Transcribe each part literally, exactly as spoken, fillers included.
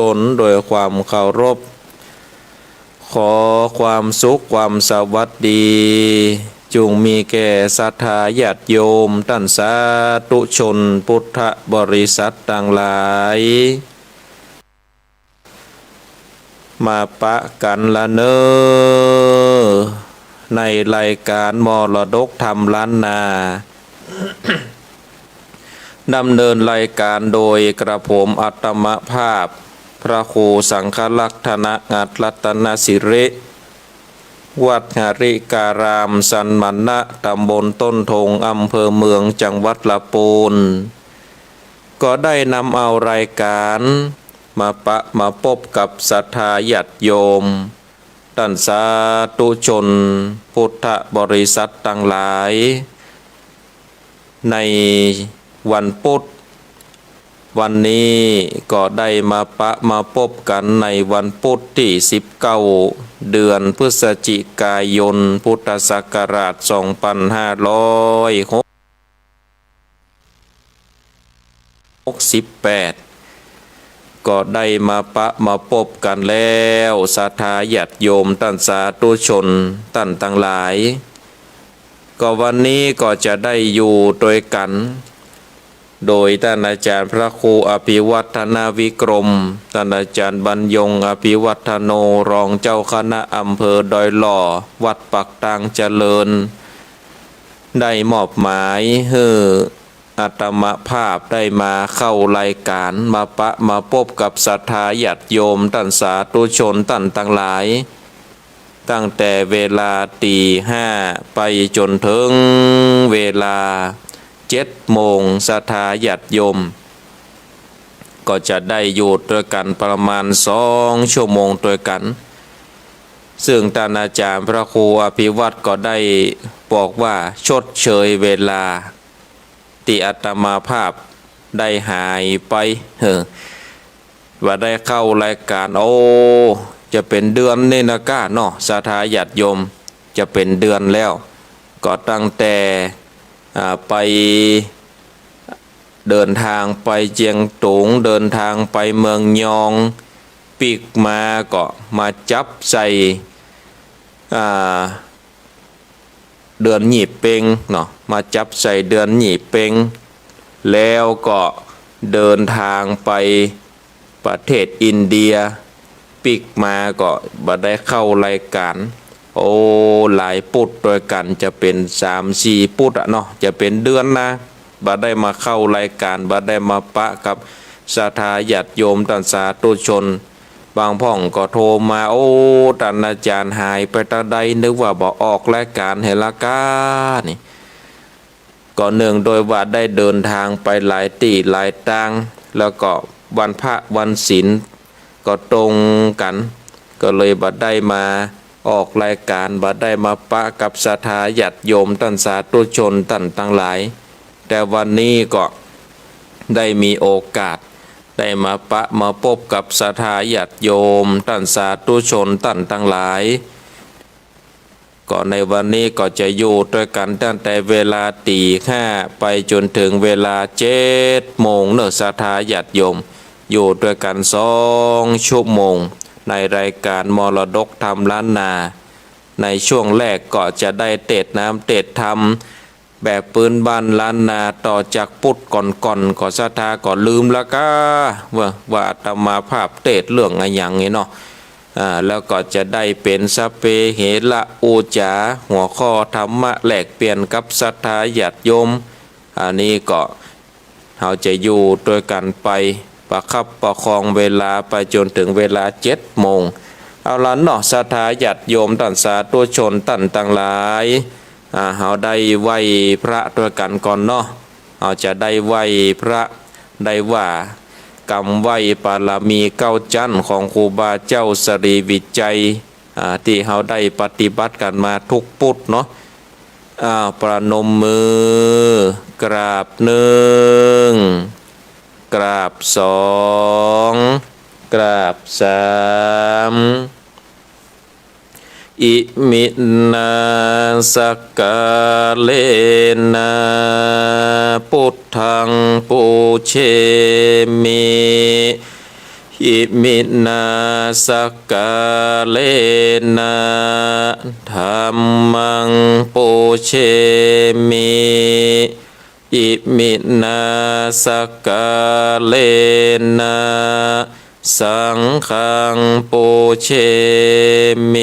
ตนโดยความเคารพ ขอความสุขความสวัสดี จุ่งมีแก่ศรัทธาญาติโยมต้านสาธุชนพุทธบริษัทตังหลาย มาปะกั๋นละเน่อ ในรายก๋านมรดกธรรมล้านนา ดำเนินรายก๋านโดยกระผมอาตมาภาพ พระครูสังฆรักษณะ งัดรัตนสิริ วัดหริการามสันมณะ ตำบลต้นทง อำเภอเมือง จังหวัดละปูน ก็ได้นำเอารายก๋านมาปะมาปบกับศรัทธาญาติโยม ต้านสาธุชนพุทธบริษัทตังหลาย ในวันพุธ วันนี้ก็ได้มาปะมาปบกั๋นในวันพุธตี้สิบเก้า เดือนพฤศจิกายน พุทธศักราชสองปันห้าร้อยหก หกสิบแปด ก็ได้มาปะมาปบกั๋นแล้ว ศรัทธาญาติโยมต้านสาธุชนต้านตังหลาย ก็วันนี้ก็จะได้อยู่ตวยกั๋น โดยต้านอาจ๋ารย์พระครูอภิวัฒนวิกรม ต้านอาจ๋ารย์บรรยงอภิวัฒโน รองเจ้าคณะอำเภอดอยหล่อ วัดปากตางเจริญ ได้มอบหมายหื้ออาตมาภาพได้มาเข้ารายก๋าน มาปะมาปบกับศรัทธาญาติโยมต้านสาธุชนต้านตังหลาย ตั้งแต่เวลาตี๋ห้าไปจ๋นเถิงเวลาเจ็ดโมง ศรัทธาญาติโยม ก็จะได้อยู่ตวยกั๋นประมาณสองชั่วโมงตวยกั๋น ซึ่งต้านอาจ๋ารย์พระครูอภิวัฒน์ก็ได้บอกว่าชดเชยเวลาตี้อาตมาภาพได้หายไป เออ บ่ได้เข้ารายก๋าน โอ้ จะเป๋นเดือนนี่นะก้าเนาะ ศรัทธาญาติโยม จะเป๋นเดือนแล้ว ก็ตั้งแต่ อ่า ไป เดินตางไปเจียงตุง เดินตางไปเมืองยอง ปิ๊กมาก็มาจับใส่ อ่า เดือนยี่เป็งเนาะ มาจับใส่เดือนยี่เป็ง แล้วก็เดินตางไปประเทศอินเดีย ปิ๊กมาก็บ่ได้เข้ารายก๋าน โอ้ หลายปุดตวยกั๋น จะเป๋นสามสี่ปุดอะเนาะ จะเป๋นเดือนนะ บ่ได้มาเข้ารายก๋าน บ่ได้มาปะกับศรัทธาญาติโยมต้านสาธุชน บางพ่องก็โทรมา โอ้ ต้านอาจ๋ารย์หายไปตางใด นึกว่าบ่ออกรายก๋านเหียละก้า นี่ ก็เนื่องโดยว่าได้เดินตางไปหลายตี้หลายตาง แล้วก็วันพระวันศีลก็ตรงกั๋น ก็เลยบ่ได้มาออกรายก๋าน บ่ได้มาปะกับศรัทธาญาติโยมต้านสาธุชนต้านตังหลาย แต่วันนี้ก็ได้มีโอกาส ได้มาปะมาปบกับศรัทธาญาติโยมต้านสาธุชนต้านตังหลาย ก็ในวันนี้ก็จะอยู่ตวยกั๋นตั้งแต่เวลาตี๋ห้าไปจ๋นเถิงเวลาเจ็ดโมงเน่อ ศรัทธาญาติโยม อยู่ตวยกั๋นสองชั่วโมง ในรายก๋านมรดกธรรมล้านนา ในช่วงแรกก็จะได้เตสน์น้ำเตสน์ธรรม แบบปื้นบ้านล้านนา ต่อจากปุดก่อนๆ ก็ศรัทธาก็ลืมละก้า ว่า ว่าอาตมาภาพเตสน์เรื่องอะหยังนี่เนาะ อ่า แล้วก็จะได้เป๋นสัพเพเหระปู๋จา หัวข้อธรรมะแลกเปลี่ยนกับศรัทธาญาติโยม อันนี้ก็ เฮาจะอยู่ตวยกั๋นไป ประคับประคองเวลาไปจ๋นเถิงเวลาเจ็ดโมง เอาละเนาะ ศรัทธาญาติโยมต้านสาธุชนต้านตังหลาย อ่า เฮาได้ไหว้พระตวยกั๋นก่อนเนาะ เฮาจะได้ไหว้พระ ได้ว่ากำไหว้ปารมีเก้าจั๊นของครูบาเจ้าสรีวิชัย อ่า ตี้เฮาได้ปฏิบัติกั๋นมาทุกปุดเนาะ อ่า ประนมมือ กราบหนึ่ง กราบสอง กราบสาม Iminā sakkārena buddhaṃ pūjemi. Iminā sakkārena dhammaṃ pūjemi. Iminā sakkārena saṅghaṃ pūjemi.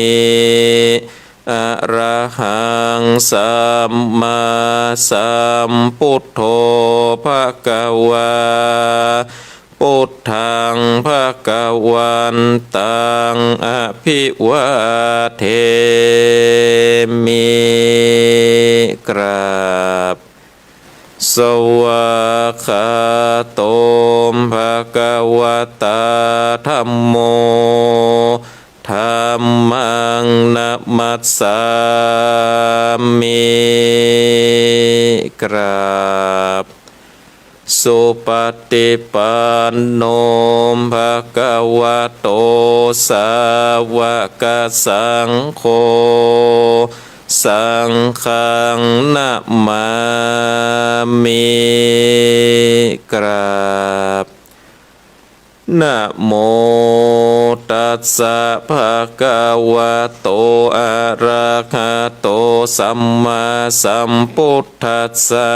Arahaṃ sammāsambuddho bhagavā. Buddhaṃ bhagavantaṃ abhivādemi. กราบ Svākkhāto bhagavatā dhammo. Dhammaṃ namassāmi. กราบ Supaṭipanno bhagavato sāvakasaṅgho. Saṅghaṃ namāmi. กราบ Namo tassa bhagavato arahato sammāsambuddhassa.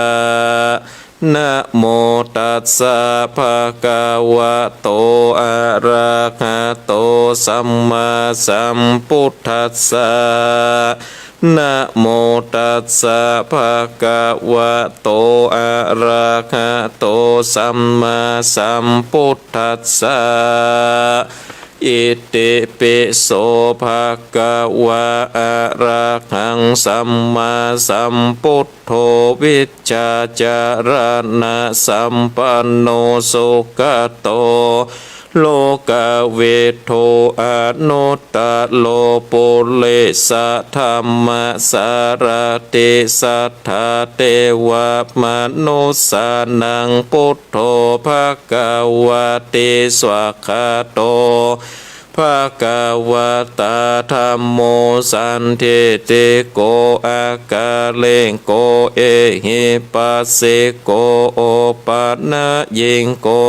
Namo tassa bhagavato arahato sammāsambuddhassa. Namo tassa bhagavato arahato sammāsambuddhassa. Itipi so bhagavā arahaṃ sammāsambuddho vijjācaraṇasampanno sugato lokavidū anuttaro purisadammasārathi satthā devamanussānaṃ buddho bhagavāti. Svākkhāto bhagavatā dhammo sandiṭṭhiko akāliko ehipassiko opanayiko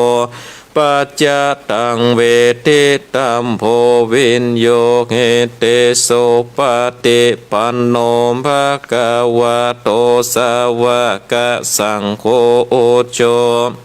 paccattaṃ veditabbo viññūhīti. Supaṭipanno bhagavato sāvakasaṅgho ujū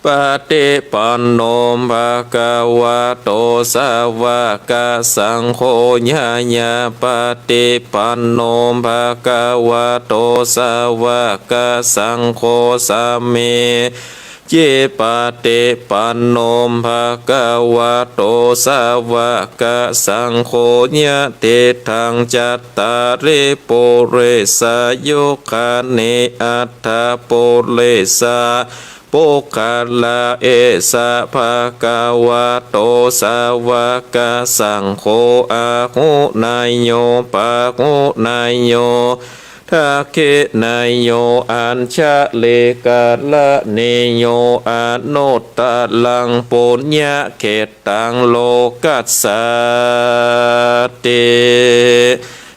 paṭipanno bhagavato sāvakasaṅgho ñāyapaṭipanno bhagavato sāvakasaṅgho sāmīcipaṭipanno bhagavato sāvakasaṅgho yadidaṃ cattāri purisayugāni aṭṭha purisa puggalā esa bhagavato sāvakasaṅgho āhuneyyo pāhuneyyo dakkhiṇeyyo añjalikaraṇīyo anuttaraṃ puññakkhettaṃ lokassāti.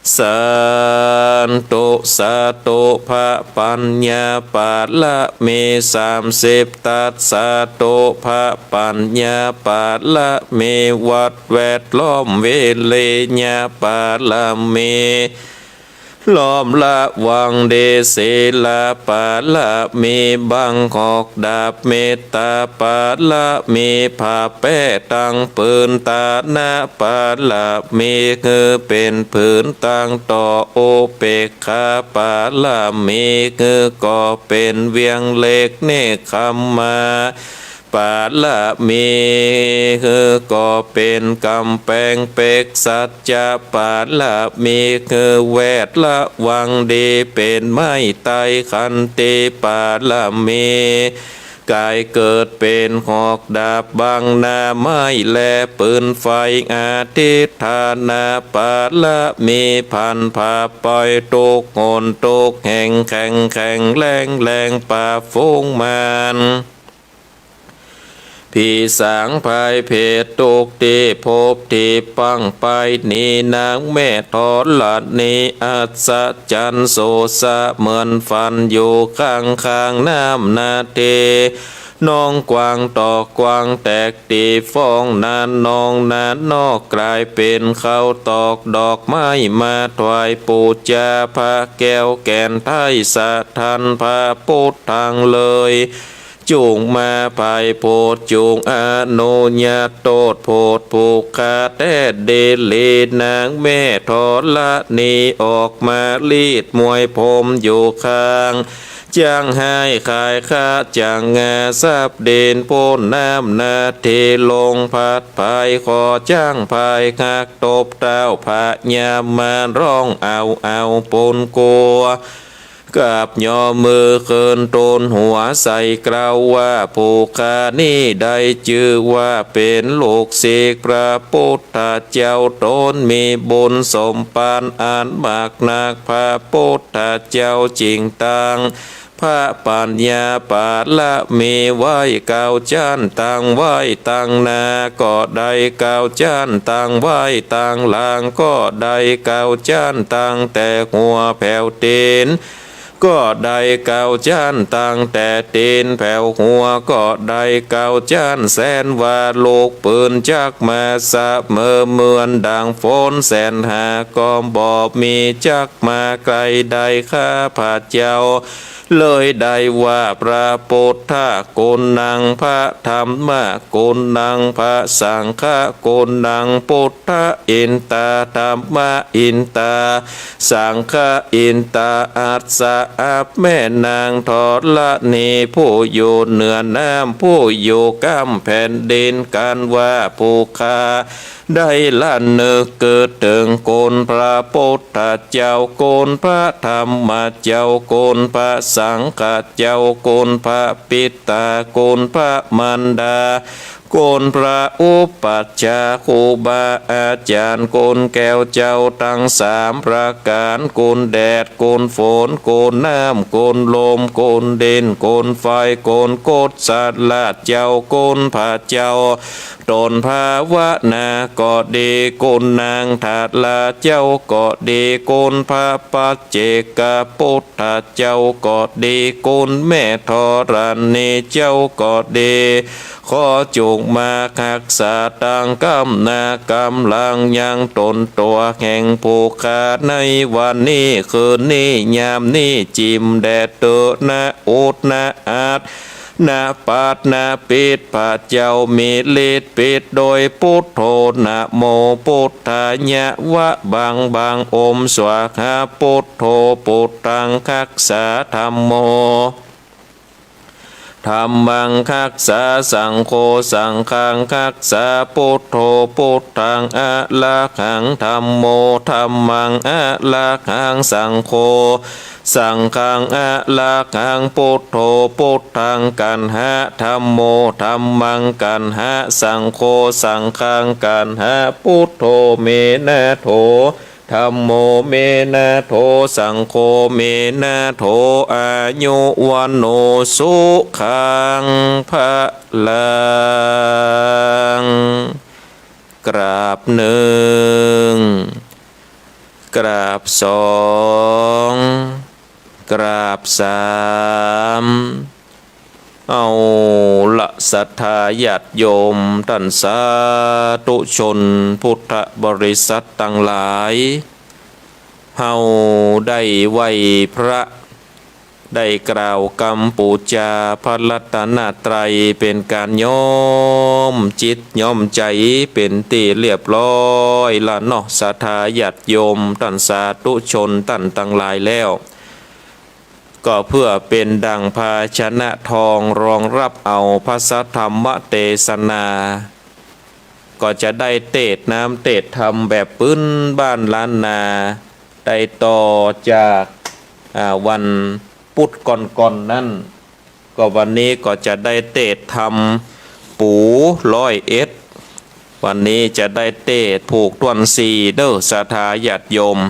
Sādhu sādhu. พระปัญญาบารมีสามสิบทัศน์ สาธุ พระปัญญาบารมี วัดแวดล้อม วิริยะบารมี ล้อมระวังดี ศีลบารมี บังหอกดาบ เมตตาบารมี ผ้าแป้ตังผืน ทานะบารมี หื้อเป๋นผืนตังต่อ อุเปกขาบารมี หื้อก่อเป๋นเวียงเหล็ก เนกขัมมาบารมี หื้อก่อเป๋นก๋ำแปงเปก สัจจะบารมี หื้อแวดระวังดี เป๋นไม้ไต้ ขันติบารมี ก๋ายเกิดเป๋นหอกดาบ บังหน้าไม้และปืนไฟ อธิฏฐานะบารมี ผันผ้าป่อยทุกหนทุกแห่ง แข็งแข็งแรงแรง ปราบฝูงมาร ผีสางภัยเผชทุกข์ ตี้พบตี้ปางไป หนีนางแม่ธรณี อัศจรรย์สุดสะเหมือนฝัน อยู่ข้างข้างน้ำนาที น้องกวางตอกกวางแตกตี้ฟ้องนาน้องนานอก ก๋ายเป๋นข้าวตอกดอกไม้มาถวายปู๋จา พระแก้วแก่นไท้สถานพระปุทธังเลย จุ่งมาไพร่โผดจุ่งอนุญาตโต้ษโผดผู้ข้าแต๊ดีหลี นางแม่ธรณีออกมาลีดมวยผมอยู่ข้าง จักหายขายค้าจักงาทรัพย์ดินปูนน้ำนาที ลมพัดพายขอจักพายหักตบเท้าพญามาร้องเอาเอาปูนกั๋ว กับย่อมือขึ้นตูนหัวใส่กล่าวว่า ผู้ข้านี้ได้จื้อว่าเป๋นลูกศิษย์พระปุทธเจ้า ตนมีบุญสมภารอันมากนัก พระปุทธเจ้าจึงตั้งพระปัญญาบารมีไว้เก้าจั๊น ตั้งไว้ตังหน้าก็ได้เก้าจั๊น ตั้งไว้ตังหลังก็ได้เก้าจั๊น ตั้งแต่หัวแผวตี๋น ก็ได้เก้าจั๊น ตั้งแต่ตี๋นแผวหัวก็ได้เก้าจั๊น แสนว่าลูกปืนจักมาเสมอเหมือนดังฝน แสนหาก็บ่มีจักมาใก้ได้ข้าพเจ้า เลยได้ว่าพระปุทธกุณัง พระธัมมกุณัง พระสังฆกุณัง ปุทธะอินตา ธัมมะอินตา สังฆะอินตา อัสสะ อับแม่นางธรณี ผู้อยู่เหนือน้ำ ผู้อยู่ก้ำแผ่นดิน กันว่าผู้ข้าได้ระนึกกึ๊ดเถิงคุณพระปุทธเจ้า คุณพระธัมมเจ้า คุณพระสังฆเจ้า คุณพระปิตตา คุณพระมารดา คุณพระอุปัชฌาย์ ครูบาอาจ๋ารย์ คุณแก้วเจ้าตังสามประก๋าน คุณแดด คุณฝน คุณน้ำ คุณลม คุณดิน คุณไฟ คุณกฎสลาเจ้า คุณพระเจ้า ต้นภาวนาก็ดี คุณนางธาราเจ้าก็ดี คุณพระปัจเจกปุทธเจ้าก็ดี คุณแม่ธรณีเจ้าก็ดี ขอจุ่งมาฮักษาตังก้ำหน้าก้ำหลังยังต๋นตั๋วแห่งผู้ข้าในวันนี้คืนนี้ยามนี้ จิ่มแด่เต๊อะ นะอุดนะอัด นะปัดนะปิด พระเจ้ามีฤทธิ์ปิดโดยปุทโธ นะโมปุทธายะ วะบังบัง โอมสวาหา ปุทโธ ปุทธังฮักษา ธัมโม ธัมมังฮักษา สังโฆ สังฆังฮักษา ปุทโธ ปุทธังอะระหัง ธัมโม ธัมมังอะระหัง สังโฆ สังฆังอะระหัง ปุทโธ ปุทธังกัณหะ ธัมโม ธัมมังกัณหะ สังโฆ สังฆังกัณหะ ปุทโธ เมนะโถ ธัมโม เมนะโถ สังโฆ เมนะโถ อายุ วัณโณ สุขัง พะลัง กราบนึ่ง กราบสอง กราบสาม เอาละศรัทธาญาติโยมต้านสาธุชนพุทธบริษัทตังหลาย เฮาได้ไหว้พระ ได้กล่าวกำปู๋จาพระรัตนตรัยเป๋นก๋านย้อมจิตย้อมใจ๋เป๋นตี้เรียบร้อยละเนาะ ศรัทธาญาติโยมต้านสาธุชนต้านตังหลายแล้ว ก็เปื้อเป๋นดั่งภาชนะทองรองฮับเอาพระสัทธรรมเตสนา ก็จะได้เตสน์น้ำเตสน์ธรรมแบบปื๊นบ้านล้านนา ได้ต่อจาก อ่า วันปุธก่อนๆ นั้น ก็วันนี้ก็จะได้เตสน์ธรรมปู๋ร้อยเอ็ด วันนี้จะได้เตสน์ผูกถ้วนสี่เด้อศรัทธาญาติโยม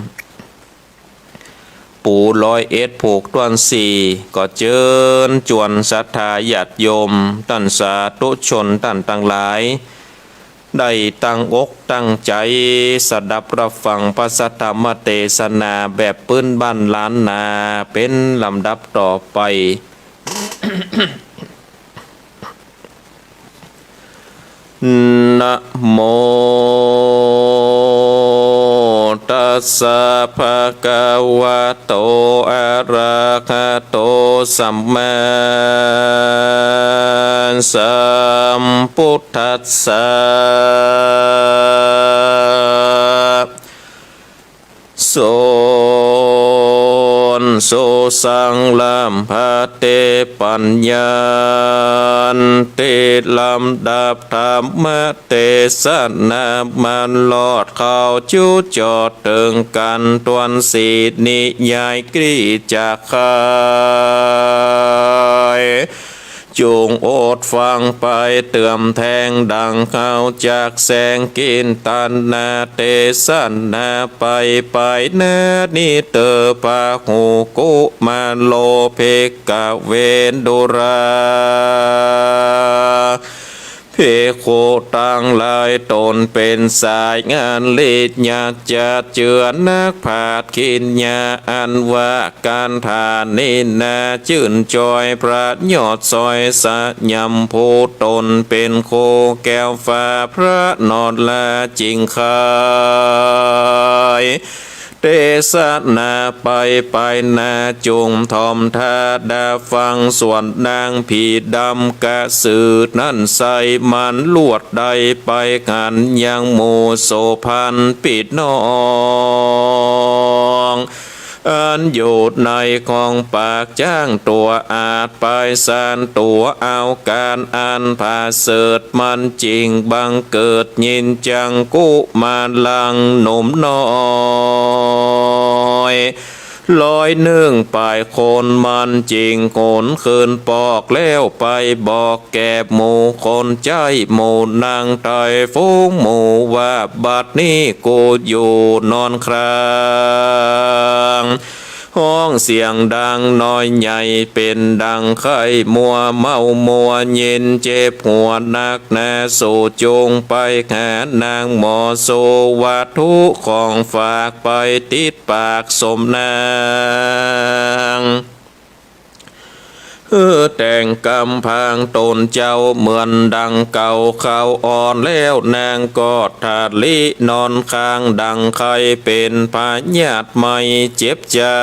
ปู๋ร้อยเอ็ดผูกถ้วนสี่ ก็เจิญจวนศรัทธาญาติโยมต้านสาธุชนต้านตังหลาย ได้ตั้งอกตั้งใจ๋สดับฮับฟังพระสัทธรรมเตสนาแบบปื๊นบ้านล้านนาเป๋นลำดับต่อไป นะโมตัสสะ ภะคะวะโต อะระหะโต สัมมาสัมพุทธัสสะ โสน โสสัง ลำพะเต ปัญญา เต ลำดับธรรมเตสนา มันลอดเข้าจุดจอดเถิงกั๋น ตวนสี่นิยายกรีจักไข จุ่งอดฟังไปเติมแทง ดังเฮาจักแสงกินตนา เตสนาไปไปนานี้เตอ พาหุกุมารโล ภิกขเว ดูรา ภิกขุตังหลาย ตนเป๋นสายงานฤทธิ์ยักษ์ จัดเจือนักปราชญ์ ขิญญาอันว่า คาถานี้นา จื้นจอยพระยอดซอย สยามภูตนเป๋นคู่ แก้วฟ้าพระนราจึงไข เตสนาไปไปนา จุ่งถ่อมถ้าดาฟัง ส่วนนางผีดำกระสือนั้นไส้ มันลวดได้ไปหันยังหมู่โสภณปิดน้อง อันอยู่ในของปากจ๊าง ตั๋วอาจไปสานตั๋วเอา ก๋านอันผาเสริฐมันจึงบังเกิด ยินจังกุมารหนุ่มน้อยร้อยนึ่งปายคน มันจึงขนขึ้นปอกแล้วไปบอก แก่หมู่คนใจ๊หมู่นางไทย ฝูงหมู่ว่า บัดนี้กูอยู่นอนคลาง ฮ้องเสียงดังน้อยใหญ่ เป๋นดังใค่มัวเมามัว เย็นเจ็บหัวนักหนา สูจุ่งไปหานางหมอ สู่วัตถุของฝากไปติดปากสมนาง เออ แต่งกำพร้าต๋นเจ้าเหมือนดังเก่า คราวอ่อนแล้วนางก็ทะลินอนคลาง ดังใค่เป๋นพยาธิไม่เจ็บใจ๋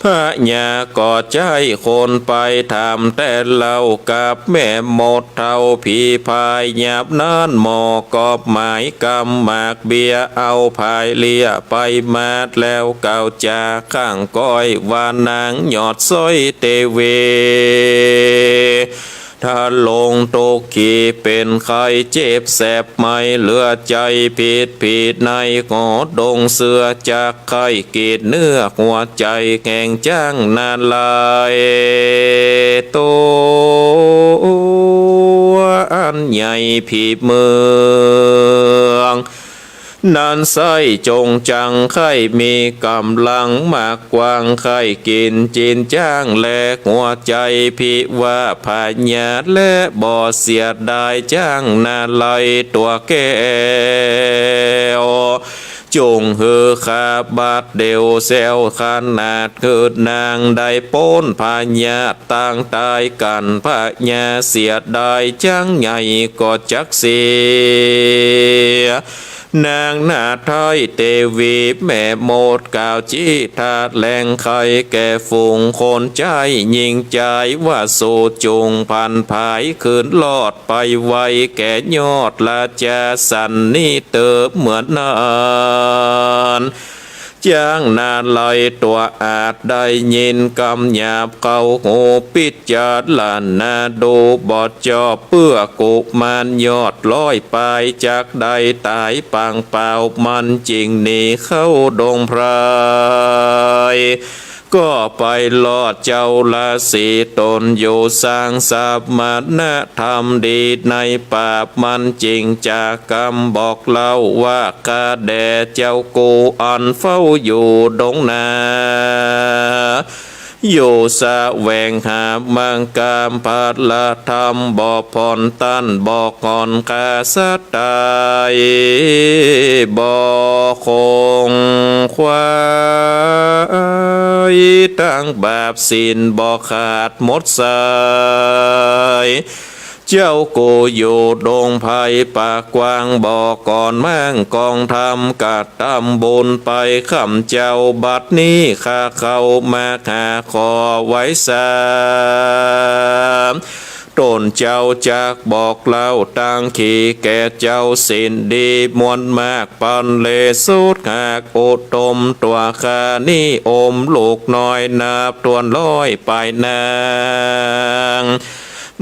พญาก็ใจ๊คนไปถามแต่เล่ากับแม่มด เฒ่าผีพายยามนั้นหมอก็หมายกำหมากเบียร์ เอาผายเลียไปมาดแล้ว เก่าจ๋าข้างก้อยว่านางยอดสร้อยเตวี ทะลงทุกขีเป๋นไข้เจ็บแสบไหม้เหลือใจ๋ ผิดผีในหอดงเสือจัก ไข้กรีดเนื้อหัวใจ๋แข็งจ๊างนาลาย ตั๋วอันใหญ่ผีเมือง นั้นไส้จงจัง ไข้มีก๋ำลังมากกว้าง ไข้กิ๋นจินจ๊าง และหัวใจ๋ผิว่าพยาธิ และบ่เสียดายจ๊างนาลายตั๋วแก้ว จงหื้อข้าบัดเดี่ยวแซวขนาด คือนางได้ป๊นพยาธิ ต่างต๋ายกั๋นพยาเสียดายจ๊างใหญ่ก็จักเสีย นางนาไทยเตวีแม่มดกล่าวจี้ถแหลงไขแก่ฝูงคนใจ๊ ยิ่งใจ๋ว่าสูจุ่งผันผายคืนรอดไปไว แก่ยอดราชาสันนิเตอเหมือนนั้น จ๊างนาลายตั๋วอาจได้ยินกำหยาบเข้าหู ปิจารณาดูบ่จอบ เปื้อกุมารยอดร้อยปายจักได้ต๋ายปางเปล่า มันจึงหนีเข้าดงไพร ก็ไปรอดเจ้าราศีตนอยู่สร้างสมณธรรมดีในป่า มันจึงจะกำบอกเล่าว่า ข้าแด่เจ้ากูอันเฝ้าอยู่ดงนา อยู่แสวงหามังกรพละธรรม บ่ผ่อนต้านบ่อ่อนข้าสัตว์ต๋าย บ่คงไขว่ ตังบาปศีลบ่ขาดหมดสาย เจ้ากูอยู่ดงไพรป่ากว้าง บ่ก่อนม้างกองธรรม กระตำบุญไปค่ำเจ๊า บัดนี้ข้าเข้ามาหาขอไหว้สา ตนเจ้าจักบอกเล่าตังขีแก่เจ้าสิ้นดีมวลมาก ปันเลสุดหากอุดม ตั๋วข้านี้อมลูกน้อยนับถ้วนร้อยปายนาง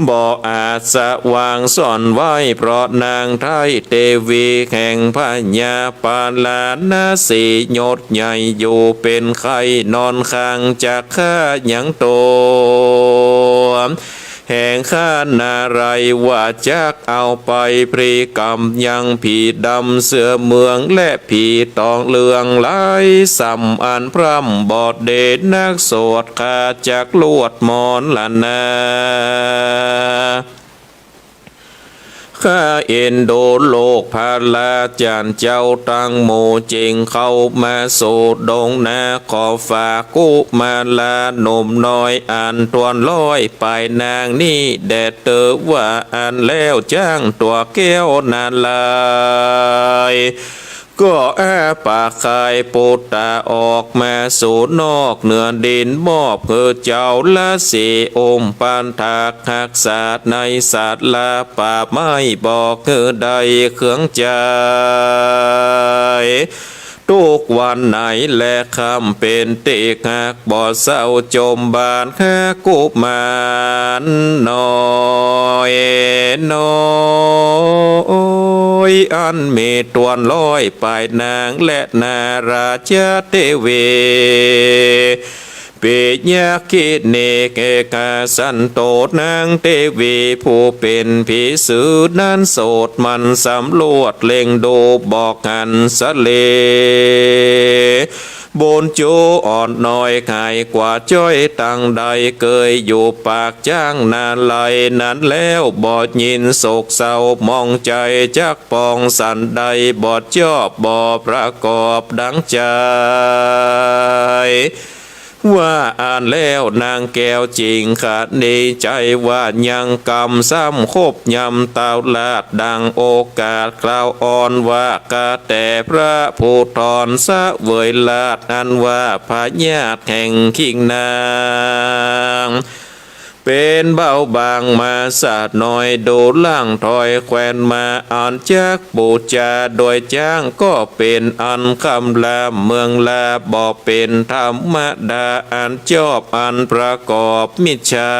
บ่อาจสะวางซ่อนไว้ เพราะนางไท้เตวีแห่งพญาปาราณสี ยศใหญ่อยู่เป๋นใค่นอนข้างจักข้ายังตั๋ว แห่งข้านารายณ์ว่าจักเอาไปพลีกำยังผีดำเสื้อเมือง และผีตองเหลืองหลายส่ำอันพร่ำบ่เดนักโสด ข้าจักลวดมรณา ข้าเอ็นดูลูกพระราชาเจ้าตังหมู่ จึงเข้ามาสู่ดงนา ขอฝากกุมาราหนุ่มน้อยอันถ้วนร้อยปายนางนี้แด่เตอ ว่าอั้นแล้วจ้างตั๋วแก้วนารายณ์ ก็อ้าปากคายปุตตะออกมาสู่นอกเหนือดิน มอบหื้อเจ้าราศีอุ้มปันถากฮักษาในศาลาป่าไม้ บ่หื้อได้เคืองใจ๋ ทุกวันไหนและค่ำเป๋นตี้ฮัก บ่เศร้าจมบานหากุมารน้อย น้อยอันมีถ้วนร้อยปายนาง และนาราชเตวี ปิยคิเนกเอกสันโต นางเตวีผู้เป๋นผีสือนั้นโสดหมั่นสำรวจเล็งดู บอกหันสะเล บุญจูอ่อนน้อยหายกว่าจ้อยตังใด เกยอยู่ปากจ้างนารายณ์นั้นแล้ว บ่ยินโศกเศร้ามองใจ๋จักปองสันใด บ่จอบบ่ประกอบดังใจ๋ ว่าอั้นแล้วนางแก้วจึงคะเนใจ๋ว่ายังกำซ้ำคบยำตาวราช ดังโอกาสคราวอ่อนว่า กาแต่พระผู้ทอนเสวยราช อันว่าพญาแห่งคิงนาง เป๋นเบาบางมาสะน้อย ดูล่างถอยแควนมาอันจักปู๋จาโดยจ้าง ก็เป๋นอันคำลาเมืองลา บ่เป๋นธรรมดาอันจอบอันประกอบมิจฉา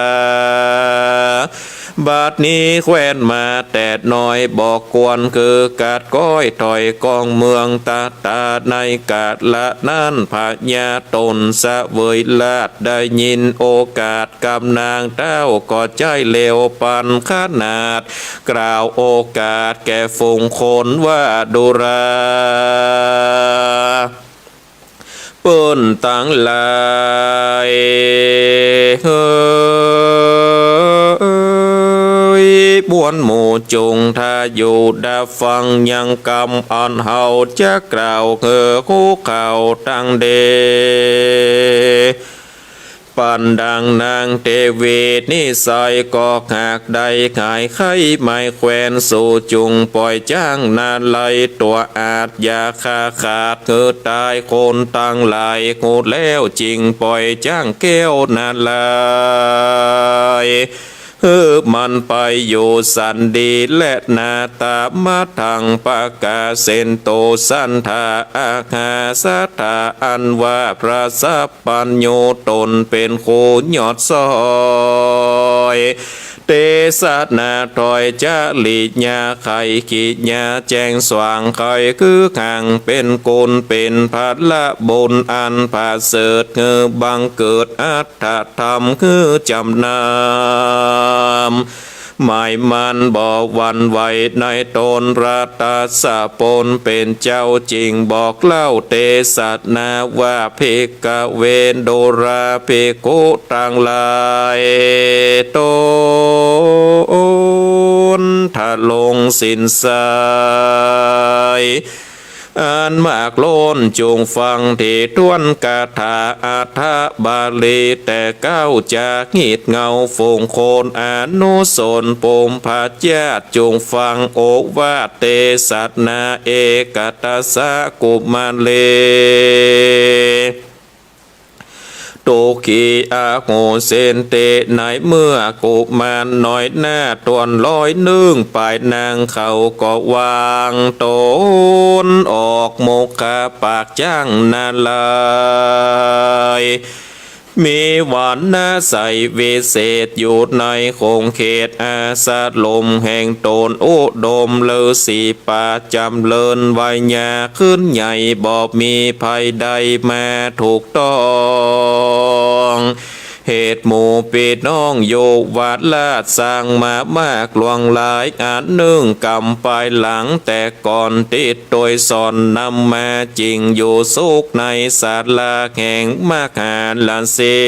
บัดนี้แควนมาแต่น้อย บ่ควรคือกัดก้อยถอยกองเมือง ตาตาในกาละนั้นพญาตนเสวยราช ได้ยินโอกาสกำนางเต้า ก็ใจ๊เลวปันขนาด กล่าวโอกาสแก่ฝูงคนว่าดูรา เปิ้นตังหลาย เฮ้ย มวลหมู่จุ่งถ้าอยู่ดาฟัง ยังกำอันเฮาจะกล่าว เฮ้อฮู้ข่าวตังเด ปันดังนางเตวีนิสัยก็หากได้หายไข้ไม้แควน สูจุ่งป่อยจ้างนาลัยตั๋วอาจอย่าขาขาด หื้อต๋ายคนตังหลาย ฮู้แล้วจึงป่อยจ้างแก้วนาลัย หื้อมันไปอยู่สันดี และนาตามัทธังปะกาเสนโต สันทาอาหาสัทธา อันว่าพระสัพพัญญูต๋นเป๋นคู่ยอดซ้อย เตสนาถอยจริยาไขกิยาแจ้งสว่างไขคือขังเป๋นกุณเป๋นพละบุญอันผาเสริฐ หื้อบังเกิดอัต ถะธรรมคือจ๋ำนำ หมายมั่นบ่หวั่นไหวในต๋นพระตสสะพลเป๋นเจ้า จึงบอกเล่าเตสนาว่า ภิกขเว ดูราภิกขุตังหลาย ต๋นทะลงศีลใส อันมากล้น จุ่งฟังตี้ถ้วนกาถาอัฏฐบาลี แต่เก๊าจะฮีตเงาฝูงคนอนุสรณ์ ปุมพญาติ จุ่งฟังโอวาทเตสนา เอกัตถสสะกุมารี ทุกขีอโหสินติ ในเมื่อกุมารน้อยนาฏถ้วนร้อยนึ่ง ปายนางเขาก็วางต๋นออก มุขปากจ๊างนารายณ์ มีวรรณะใสวิเศษ อยู่ในขงเขตอาสรมแห่งต๋น อุดมฤๅษีประจ๋ำเริญ วัยยาขึ้นใหญ่ บ่มีภัยใดมาถูกต้อง เหตุหมู่ปี้น้องโยวาทราช สร้างมามากหลวงหลาย อันนึ่งกำปายหลัง แต่ก่อนติดตวยสอนนำมา จิ่งอยู่สุขในศาลาแห่งมหาราศี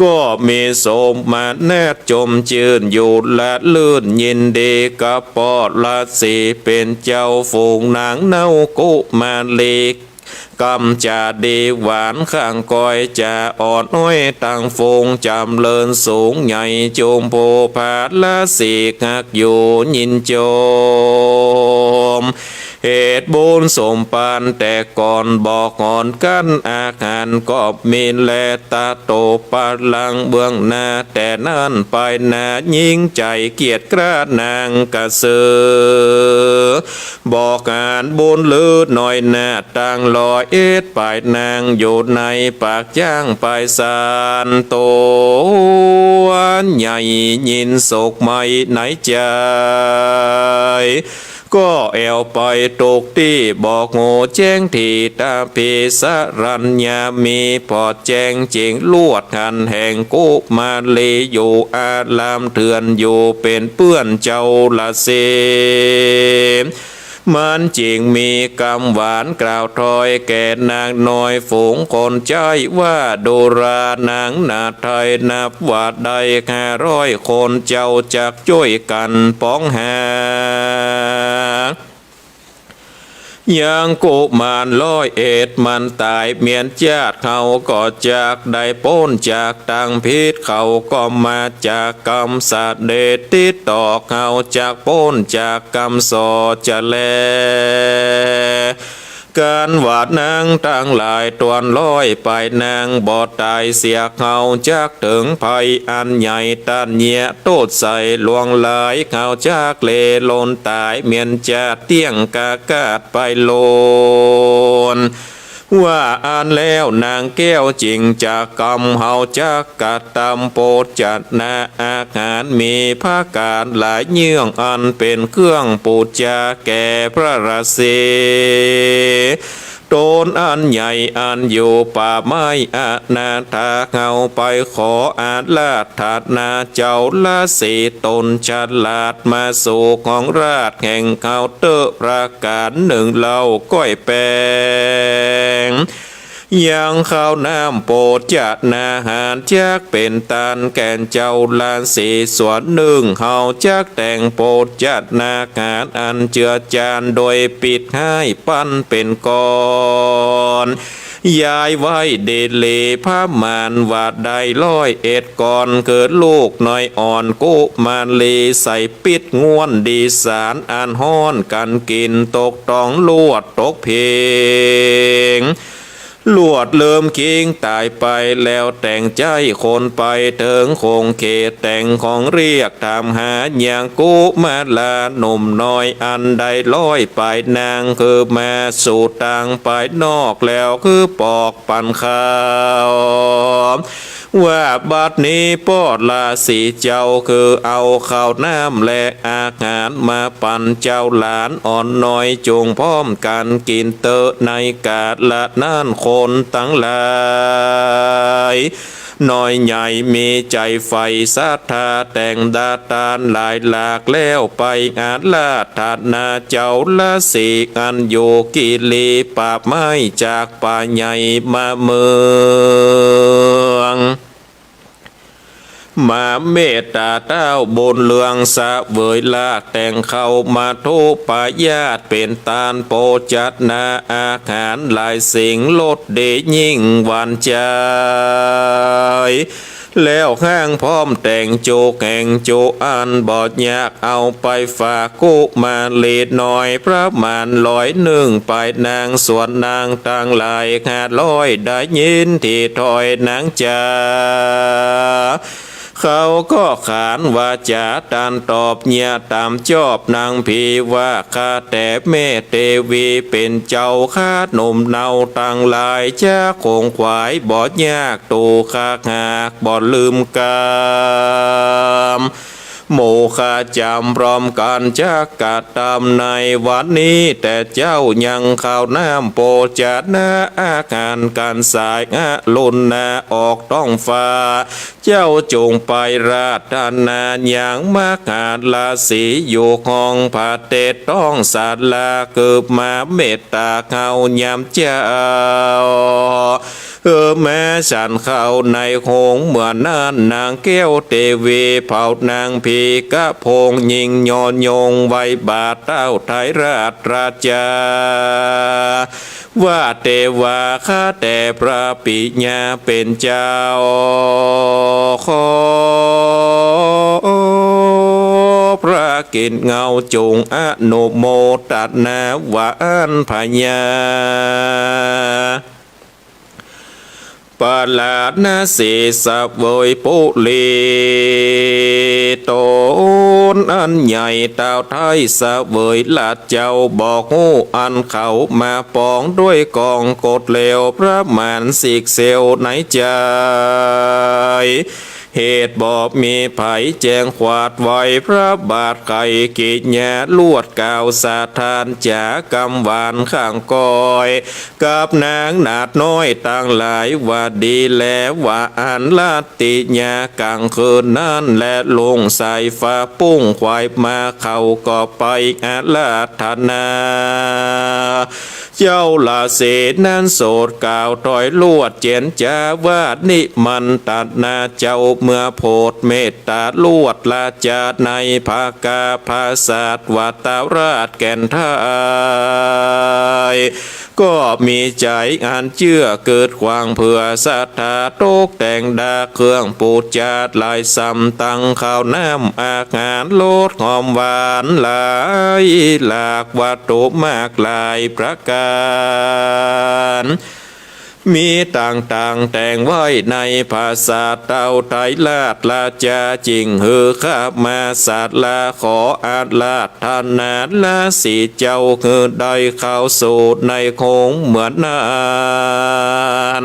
ก็มีโสมนัสจมจื้นอยู่ ละลื่นยินดี กะป้อราศีเป๋นเจ้า ฝูงนางเนากุมารี กำจาดีหวานข้างก้อย จะอ่อนอ้อยตังฝูง จ๋ำเริญสูงใหญ่ จุมผู้พระราศีฮักอยู่ยินจม เหตุบุญสมปานแต่ก่อน บ่หอนกั้นอาหารก็มีแล ตะโตปะลังเบื้องหน้า แต่นั้นปายหน้ายิ่งใจ๋ เกียรติกล้านางกระเสริฐ บ่หานบุญลือน้อยนาฏ ตังร้อยเอ็ดปายนาง อยู่ในปากจ๊างปายสาน ต๋นใหญ่ยินสุขใหม่ในใจ๋ ก็แอ่วไปทุกตี้ บ่ฮู้แจ้งตี้ ตะพีสรัญญา มีผ่อแจ้งเจ๋งลวดหัน แห่งกุมารีอยู่อารามเถื่อน อยู่เป๋นเปื้อนเจ้าราศี มันจิ่งมีกำหวานกล่าวถ้อย แก่นางน้อยฝูงคนใจ๊ว่า ดูราหนังนาฏไทยนับว่าได้ห้าร้อยคน เจ้าจักจ้วยกั๋นป๋องหา ยังกุมารร้อยเอ็ดมันต๋าย เมียนจาติเขาก็จักได้ป๊นจากตังผิด เขาก็มาจากกำเสด็จติดต่อ เขาจักป๊นจากกำสอจะแล กันว่านางตังหลายถ้วนร้อยปายนางบ่ต๋ายเสีย เขาจักเถิงภัยอันใหญ่ ตัณเยียะโต้ษใส่หลวงหลาย เขาจักเลหล่นต๋าย เมียนจาติเตี้ยงกากาศไปโลน ว่าอั้นแล้วนางแก้วจิ่งจะกำ เขาจักกระตำโภชนาอาหาร มีผะก๋านหลายเยื่อง อันเป๋นเครื่องปู๋จาแก่พระราศี ต๋นอันใหญ่อันอยู่ป่าไม้อนาถา เขาไปขออาราธนาเจ้าราศีต๋นฉลาด มาสู่ของราชแห่งเขาเต๊อะ ประก๋านนึ่งเล่าก้อยแป๋ง ยังข้าวน้ำโภชนาหาร จักเป๋นตานแก่เจ้าราศีส่วนนึ่ง เขาจักแต่งโภชนาหาร อันเจือจานโดยปิดห้าย ปันเป๋นก้อน ยายไว้ดีหลี ประมาณว่าได้ร้อยเอ็ดก้อน คือลูกน้อยอ่อนกุมารี ใส่ปิ๊ดง่วนดีสาร อันฮ้อนกั๋นกิ๋น ตกต้องลวดตกเพ็ง ลวดเริ่มคิงต๋ายไป แล้วแต่งใจ๊คนไปเถิงขงเขต แต่งของเรียกถามหายังกุมาราหนุ่มน้อย อันได้ร้อยปายนาง คือมาสู่ตางภายนอกแล้ว คือปอกปั๋นข้าว ว่าบัดนี้ป้อราศีเจ้า คือเอาข้าวน้ำและอาหารมาปั๋นเจ้าหลานอ่อนน้อย จุ่งพร้อมกั๋นกิ๋นเต๊อะ ในกาละนั้นคนตังหลาย น้อยใหญ่มีใจ๋ใฝ่ศรัทธา แต่งดาตานหลายหลาก แล้วไปอาราธนาเจ้าราศี อันอยู่กิลีป่าไม้จากป่าใหญ่มาเมือง มาเมตต๋าเต้าบุญเรืองเสวยราช แต่งข้าวมัทุปายาตร เป๋นตานโภชนาอาหารหลายสิ่ง รสดียิ่งหวานใจ๋ แล้วห้างพร้อมแต่งจุแห่งจุอัน บ่อยากเอาไปฝากกุมารีน้อย ประมาณร้อยนึ่ง ไปนางส่วนนางตังหลายห้าร้อย ได้ยินตี้ถ้อยนางจา เขาก็ขานวาจ๋าตรัสตอบเยียะต๋ามจอบนางผีว่า ข้าแต่แม่เตวีเป๋นเจ้าข้า หนุ่มเนาตังหลายจักขงขวายบ่อยาก ตั๋วข้าหากบ่ลืมกำ หมู่ข้าจ๋ำพร้อมกั๋นจักกระตำในวันนี้ แต่เจ๊ายังข้าวน้ำโภชนาอาหารกั๋นสายอรุณนาออกท้องฟ้า เจ้าจงไปราธนายังมหาราศี อยู่ห้องพระเตศท้องศาลา คือมาเมตต๋าเฮายามเจ๊า เออ แม้ฉันเข้าในโฮง เมื่อนั้นนางแก้วเตวีเผานางผีกะโพง ยิ่งย้อนยงไหว้บาทเต้าไตรราชราชา ว่าเตวาข้าแต่พระปิยาเป๋นเจ้า ขอพระกิตติเงาจงอนุโมตนาว่าอั้นพะยา พาราณสีเสวยปุรี ต๋นอันใหญ่เต้าไท้เสวยราชเจ้า บ่ฮู้อันเขามาปองด้วยกองกฎเหลว ประมาณสิกเซลในใจ๋ เหตุบ่มีใผแจ้งขวาดไหว พระบาทไขกิยาลวดกล่าวสะถานจ๋ากำหวานข้างก้อย กับนางนาฏน้อยตังหลายว่าดีแลว่าอั้น ราตรียามกลางคืนนั้นแล ลุ่งสายฟ้าปุ้งไขว่มา เขาก็ไปอาราธนา เจ้าราศีนั้นโสดกล่าวถ้อยลวดเจียรจ๋าว่า นิมันตนาเจ้าเมื่อโผดเมตต๋าลวดราชาในภาคาพระศาสตร์วัตรราชแก่นไทย ก็มีใจ๋อันเจื้อเกิดขวางเผื่อศรัทธา ตกแต่งดาเครื่องปู๋จาหลายส่ำ ตังข้าวน้ำอาหารรสหอมหวานหลายหลาก วัตถุมากหลายประก๋าน มีต่างๆ แต่งไว้ในปราสาทเต้าไตรราชราชา จึ่งหื้อข้ามาศาลาขออาราธนาราศีเจ้า หื้อได้เข้าสู่ในโฮงเมืองนั้น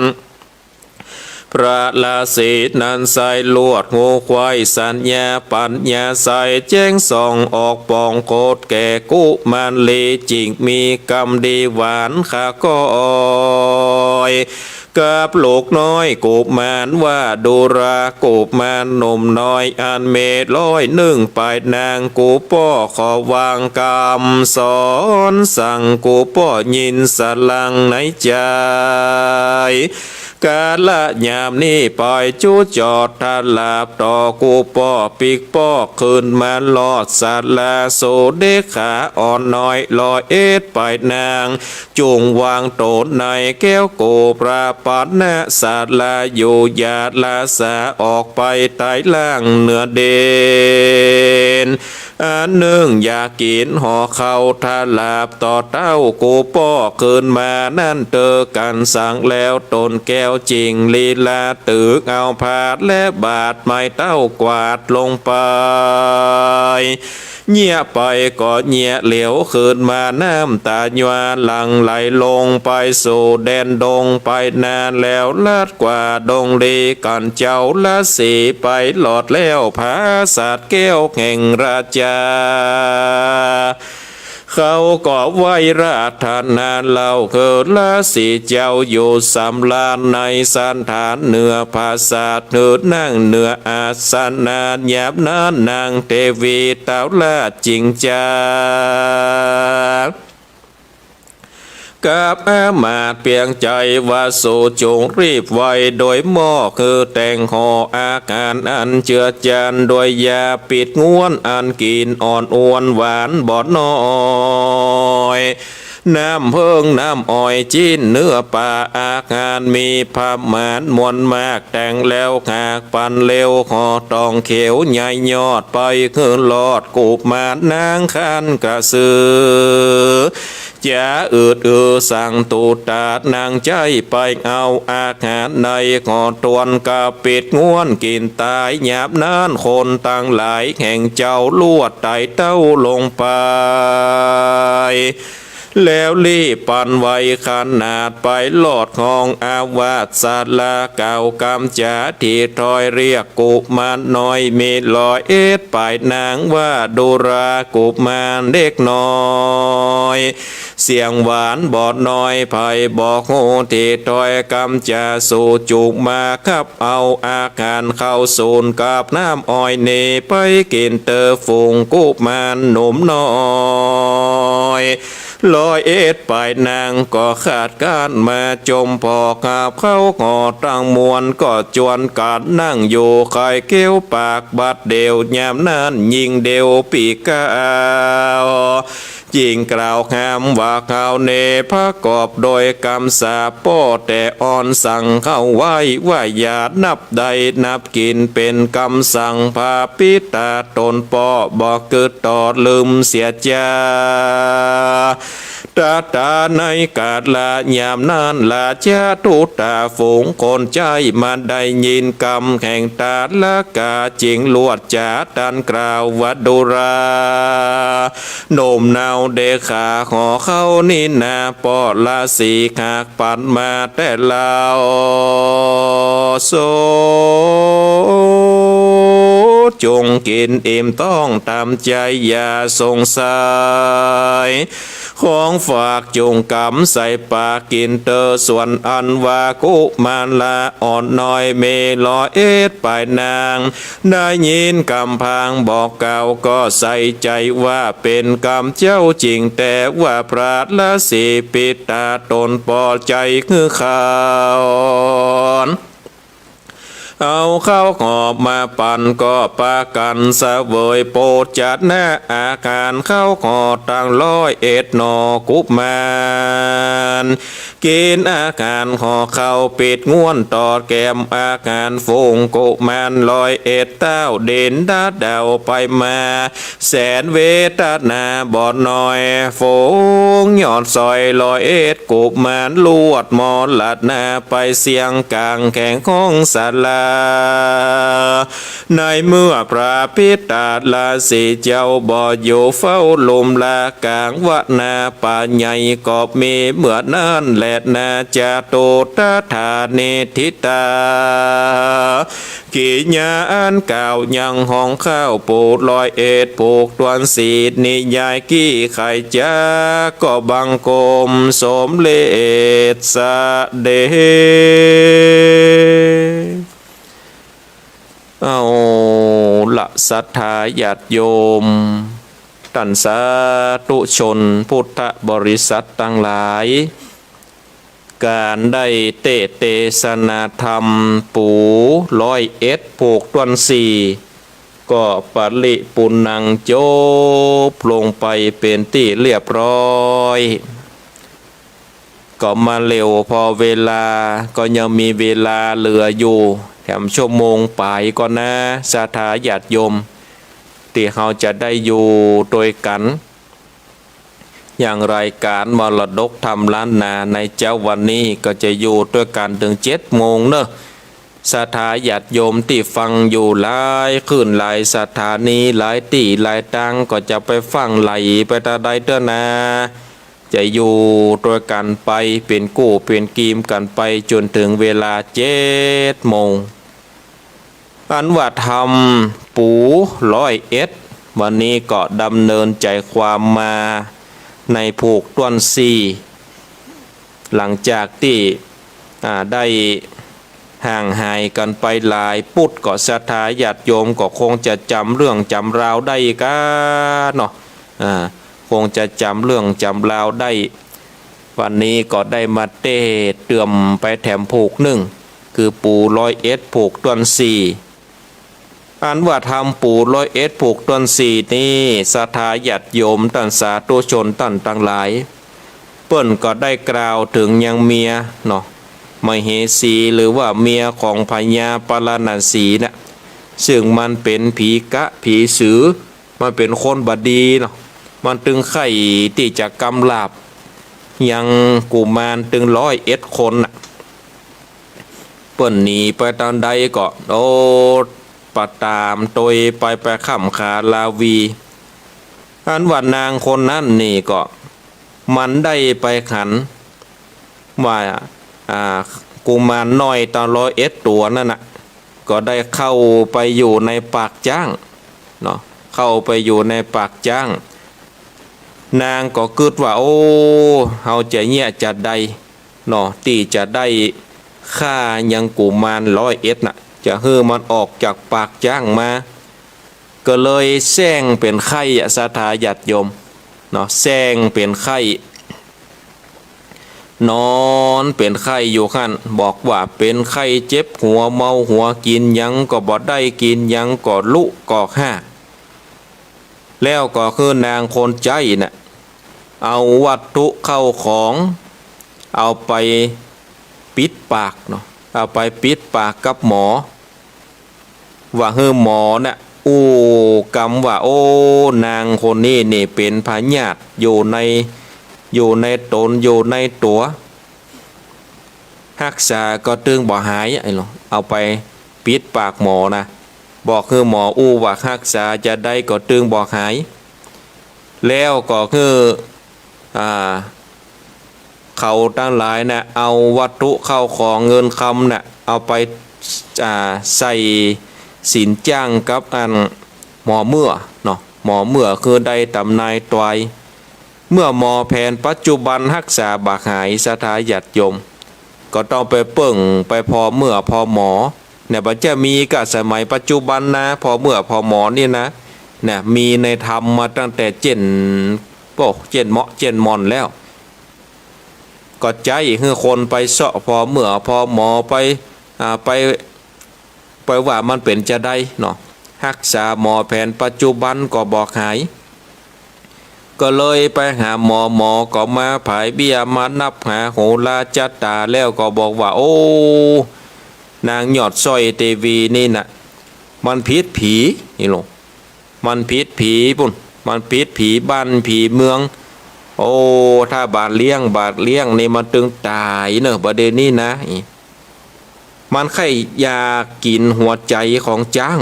พระราศีนั้นใส่ลวดหูไขว่สัญญาปัญญาใส แจ้งส่องออกปองโคตรแก่กุมารลี จึ่งมีกำดีหวานข้าก้อย กับลูกน้อยกุมารว่าดูรากุมารหนุ่มน้อยอันเมตต๋าร้อยนึ่ง ไปนางกูป้อขอวางกำสอนสั่ง กูป้อยินสลังในใจ๋ กาละยามนี้ไปจุจอดถลาบต่อ กูป้อปิ๊กป้อขึ้นมาลอดศาลา สู่เดขาอ่อนน้อยร้อยเอ็ด ไปนางจุ่งวางต๋นในแก้วโก ประปันนะศาลาอยู่ อย่าละสาออกไปไต้ล่างเหนือดิน อันนึ่งอยากกิ๋นห่อข้าวถลาบต่อเต้า กูป้อขึ้นมานั้นเตอกั๋นสั่งแล้ว ต๋นแก้วจิ่งลีลาตึกเอาผาดและบาดไม้เต้ากวาดลงไป เยียะไปก็เยียะเหลียวขึ้นมา น้ำตาหย้าหลั่งไหลลงไปสู่แดนดง ไปนานแล้วลัดกว่าดงลีกั๋น เจ้าราศีไปหลอดแล้วผาสาทแก้วแห่งราชา เขาก็ไหว้ราธนาเล่า คือราศีเจ้าอยู่สำราญในสันฐานเหนือผาสาท หื้อนั่งเหนืออาสนะ ยามนั้นนางเตวีเต้าราชจิ่งจ๋า กับอามาตย์เปียงใจ๋ว่า สูจงรีบไว โดยหม้อคือแตงห่ออาหารอันเจือจาน โดยยาปิดง้วนอันกิ๋นอ่อนอวนหวานบ่น้อย น้ำเผิงน้ำอ้อย จิ๊นเนื้อป๋า อาหารมีประมาณมวลมาก แต่งแล้วหากปันเร็ว ห่อตองเขียวใหญ่ยอด ไปหื้อรอดกุมารนางคันกระสือ จ๋าอืดอือสั่งตูตาดนางใจ๊ ไปเอาอาหารในห่อตวน กะปิดง้วนกิ๋นต๋าย ยามนั้นคนตังหลายแห่งเจ้า ลวดไต่เต้าลงไป แล้วรีบปันไวขนาด ไปรอดห้องอาวาสศาลา กล่าวกำจ๋าตี้ถ้อย เรียกกุมารน้อย มีร้อยเอ็ดป๋ายนาง ว่าดูรากุมารเด็กน้อย เสียงหวานบ่น้อย ใผบ่ฮู้ตี้ถ้อยกำจ๋า สูจุงมาคับเอาอาหารข้าวสูนกับน้ำอ้อยนี้ ไปกิ๋นเต๊อะฝูงกุมารหนุ่มน้อย ร้อยเอ็ดป๋ายนางก็คาดการมา จมผ่อหาบข้าวห่อตังมวล ก็จวนกั๋นนั่งอยู่ ใค่เคี้ยวปากบัดเดี่ยว ยามนั้นยิ่งเดี่ยวปี้ก้าว จึงกล่าวห้ามว่า เฮานี้ประกอบโดยกำสาปป้อแต่อ่อน สั่งเฮาไว้ว่าอย่านับได้นับกิ๋น เป๋นกำสั่งพระปิดต๋าต๋นป้อ บ่กึ๊ดตอดลืมเสียจา ตะตาในกาละยามนั้น ราชทูตาฝูงคนใจ๊มาได้ยินกำแห่งตาละกา จึงลวดจ๋าตรัสกล่าวว่า ดูรา หนุ่มเนาเดขะ ห่อข้าวนี้นา ป้อราสีหากปันมาแต่เล่า สูจุงกิ๋นอิ่มต๊องต๋ามใจ๋ อย่าสงสัย ของฝากจุงก๋ำใส่ปากกิ๋นเต๊อะ ส่วนอันว่ากุมารละอ่อนน้อย มีร้อยเอ็ดป๋ายนาง ได้ยินกำพางบอกกล่าว ก็ใส่ใจ๋ว่าเป๋นกำเจ้าจริง แต่ว่าพระราสีปิดต๋าต๋นป้อใจ๋หื้อข้าว เอาข้าวหอมมาปัน ก็ปากั๋นเสวยโภชนะอาหาร ข้าวห่อตังร้อยเอ็ดหน่อกุมาร กิ๋นอาหารห่อข้าวปิดง้วน ตอดแก้มอาหารฝูงกุมารร้อยเอ็ด เต้าดินดาดาวไปมา แสนเวทนาบ่น้อย ฝูงยอดซอยร้อยเอ็ดกุมาร ลวดมรณาไปเสี้ยงก๋างแห่งห้องศาลา ในเมื่อพระปิดต๋าราสีเจ้าบ่อยู่เฝ้าลุมลา ก๋างวนาป่าใหญ่ก็มีเมื่อนั้นแลนา จตุตถานิฏฐิตา กิริยาอันกล่าวยังห้องข้าว ผู้ร้อยเอ็ดผูกถ้วนสี่ นิยายกี้ไขจ๋า ก็บังคมสมเร็จเสด็จ เอาละศรัทธาญาติโยม ต้านสาธุชนพุทธบริษัทตังหลาย ก๋านได้เตสน์เตสนาธรรม ผู้ร้อยเอ็ดผูกถ้วนสี่ ก็ปริปูรณังจบลงไปเป๋นตี้เรียบร้อย ก็มาเร็ว ผ่อเวลาก็ยังมีเวลาเหลืออยู่ แถมชั่วโมงป๋ายก่อนนะ ศรัทธาญาติโยม ตี้เฮาจะได้อยู่ตวยกั๋น อย่างรายก๋านมรดกธรรมล้านนาในเจ๊าวันนี้ ก็จะอยู่ตวยกั๋นเถิงเจ็ดโมงเนาะ ศรัทธาญาติโยมตี้ฟังอยู่หลายคลื่นหลายสถานีหลายตี้หลายตาง ก็จะไปฟังไหลไปตาใดเต๊อะนา จะอยู่ตวยกั๋นไปเป๋นกู้เป๋นกีมกั๋นไปจ๋นเถิงเวลาเจ็ดโมง อันว่าธรรมผู้ร้อยเอ็ด วันนี้ก็ดำเนินใจ๋ความมาในผูกถ้วนสี่ หลังจากตี้ อ่า ได้ห่างหายกั๋นไปหลายปุด ก็ศรัทธาญาติโยมก็คงจะจ๋ำเรื่องจ๋ำราวได้ก้าเนาะ อ่า คงจะจ๋ำเรื่องจ๋ำราวได้ วันนี้ก็ได้มาเต้เติ่มไปแถมผูกนึ่ง คือปู่ร้อยเอ็ดผูกต้วนสี่ อันว่าธรรมปู่ร้อยเอ็ดผูกต้วนสี่นี้ ศรัทธาญาติโยมต้านสาธุชนต้านตังหลาย เปิ้นก็ได้กล่าวเถิงยังเมียเนาะ มเหสี หรือว่าเมียของพญาปาราณสีน่ะ ซึ่งมันเป๋นผีกะผีสือ มันเป๋นคนบ่ดีเนาะ มันตึงใค่ตี้จะกำราบยังกุมารตึงร้อยเอ็ดคนน่ะ เปิ้นหนีไปตางใดก็ โอ้ ปะต๋ามตวยไป ไปค้ำขาลาวี อันว่านางคนนั้นนี่ก็ มันได้ไปหันว่า อ่า กุมารน้อยตังร้อยเอ็ดตั๋วนั่นน่ะ ก็ได้เข้าไปอยู่ในปากจ๊างเนาะ เข้าไปอยู่ในปากจ๊าง นางก็กึ๊ดว่า โอ้ เฮาจะเยียะจาใดเนาะ ตี้จะได้ฆ่ายังกุมารร้อยเอ็ดน่ะ จะหื้อมันออกจากปากจ๊างมา ก็เลยแส้งเป๋นไข้อะ ศรัทธาญาติโยมเนาะ แส้งเป๋นไข้ นอนเป๋นไข้อยู่หั้น บอกว่าเป๋นไข้เจ็บหัวเมาหัว กิ๋นหยังก็บ่ได้ กิ๋นหยังก็ลุก็ฮาก แล้วก็หื้อนางคนใจ๊น่ะ เอาวัตถุเข้าของ เอาไปปิดปากเนาะ เอาไปปิดปากกับหมอ ว่าหื้อหมอน่ะ อู้กำว่า โอ้ นางคนนี้นี่เป๋นพยาธิอยู่ใน อยู่ในต๋น อยู่ในตั๋ว ฮักษาก็ตึงบ่หาย อะหลวง เอาไปปิดปากหมอนะ บอกหื้อหมออู้ว่าฮักษาจาใดก็ตึงบ่หาย แล้วก็หื้อ อ่า เขาตังหลายน่ะ เอาวัตถุเข้าของเงินคำน่ะ เอาไป อ่า ใส่ศีลจ้างกับอันหมอเมื่อเนาะ หมอเมื่อคือได้ต๋ำนายตวย เมื่อหมอแผนปัจจุบันฮักษาบ่หาย ศรัทธาญาติโยม ก็ต้องไปเปิ้งไปผ่อเมื่อผ่อหมอ เนี่ย บ่จะมีก้าสมัยปัจจุบันนะ ผ่อเมื่อผ่อหมอนี่นะ เนี่ย มีในธรรมมาตั้งแต่เจ๊น โอ้ เจ๊นเมาะเจ๊นม่อนแล้ว ก็ใจ๊หื้อคนไปเซาะผ่อเมื่อผ่อหมอไป อ่า ไป ไปว่ามันเป๋นจาใดเนาะ ฮักษาหมอแผนปัจจุบันก็บ่หาย ก็เลยไปหาหมอ หมอก็มาผายเบี้ย มานับหาโหราจัตตา แล้วก็บอกว่า โอ้ นางยอดสร้อยเตวีนี่น่ะ มันผิดผี นี่หลวง มันผิดผีปุ้น มันผิดผีบ้านผีเมือง โอ้ ถ้าบาดเลี้ยง บาดเลี้ยงนี่มันตึงต๋ายเน่อ บ่าเดี่ยวนี้นะ มันใค่อยากกิ๋นหัวใจ๋ของจ๊าง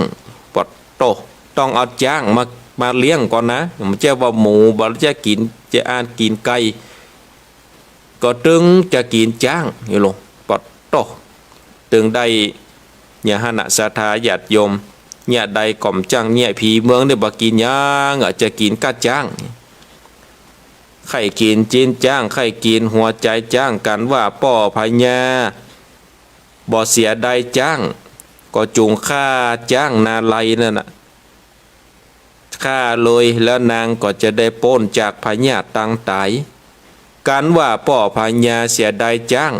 ปะโต้ ต้องเอาจ๊างมา มาเลี้ยงก่อนนะ บ่ใจ้ว่าหมู บ่ใจ้กิ๋น จะอาจกิ๋นไก่ ก็ตึงจะกิ๋นจ๊าง นี่หลวง ปะโต้ ตึงได้ เนี่ยหั้นน่ะ ศรัทธาญาติโยม เนี่ยใดก่อมจ๊าง เนี่ยผีเมืองเนี่ยบ่กิ๋นหยังอะ จะกิ๋นก้าจ๊าง ใค่กิ๋นจิ๊นจ๊าง ใค่กิ๋นหัวใจ๋จ๊าง กันว่าป้อพญาบ่เสียดายจ๊าง ก็จุ่งฆ่าจ๊างนาไลนั่นน่ะ ฆ่าเลย แล้วนางก็จะได้ป๊นจากพยาธิตังต๋าย กันว่าป้อพญาเสียดายจ๊าง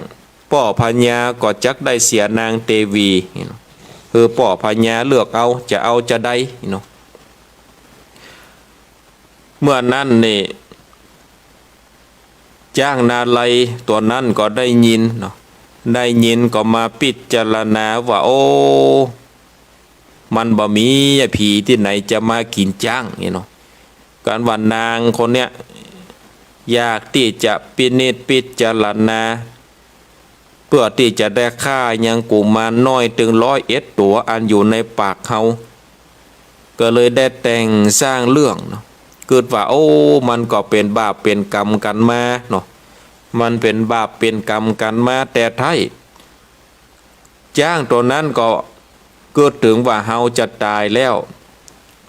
ป้อพญาก็จักได้เสียนางเตวี คือป้อพญาเลือกเอา จะเอาจาใดเนาะ เมื่อนั้นนี่ จ๊างนาไลตั๋วนั้นก็ได้ยินเนาะ ได้ยินก็มาพิจารณาว่า โอ้ มันบ่มีผีตี้ไหนจะมากิ๋นจ๊าง นี่เนาะ กันว่านางคนเนี้ย อยากตี้จะพินิจพิจารณา เปื้อตี้จะได้ฆ่ายังกุมารน้อยตึงร้อยเอ็ดตั๋วอันอยู่ในปากเฮา ก็เลยได้แต่งสร้างเรื่องเนาะ กึ๊ดว่า โอ้ มันก็เป๋นบาปเป๋นกรรมกั๋นมาเนาะ มันเป๋นบาปเป๋นกรรมกั๋นมาแต่ไท้ จ๊างตั๋วนั้นก็กึ๊ดเถิงว่าเฮาจะต๋ายแล้ว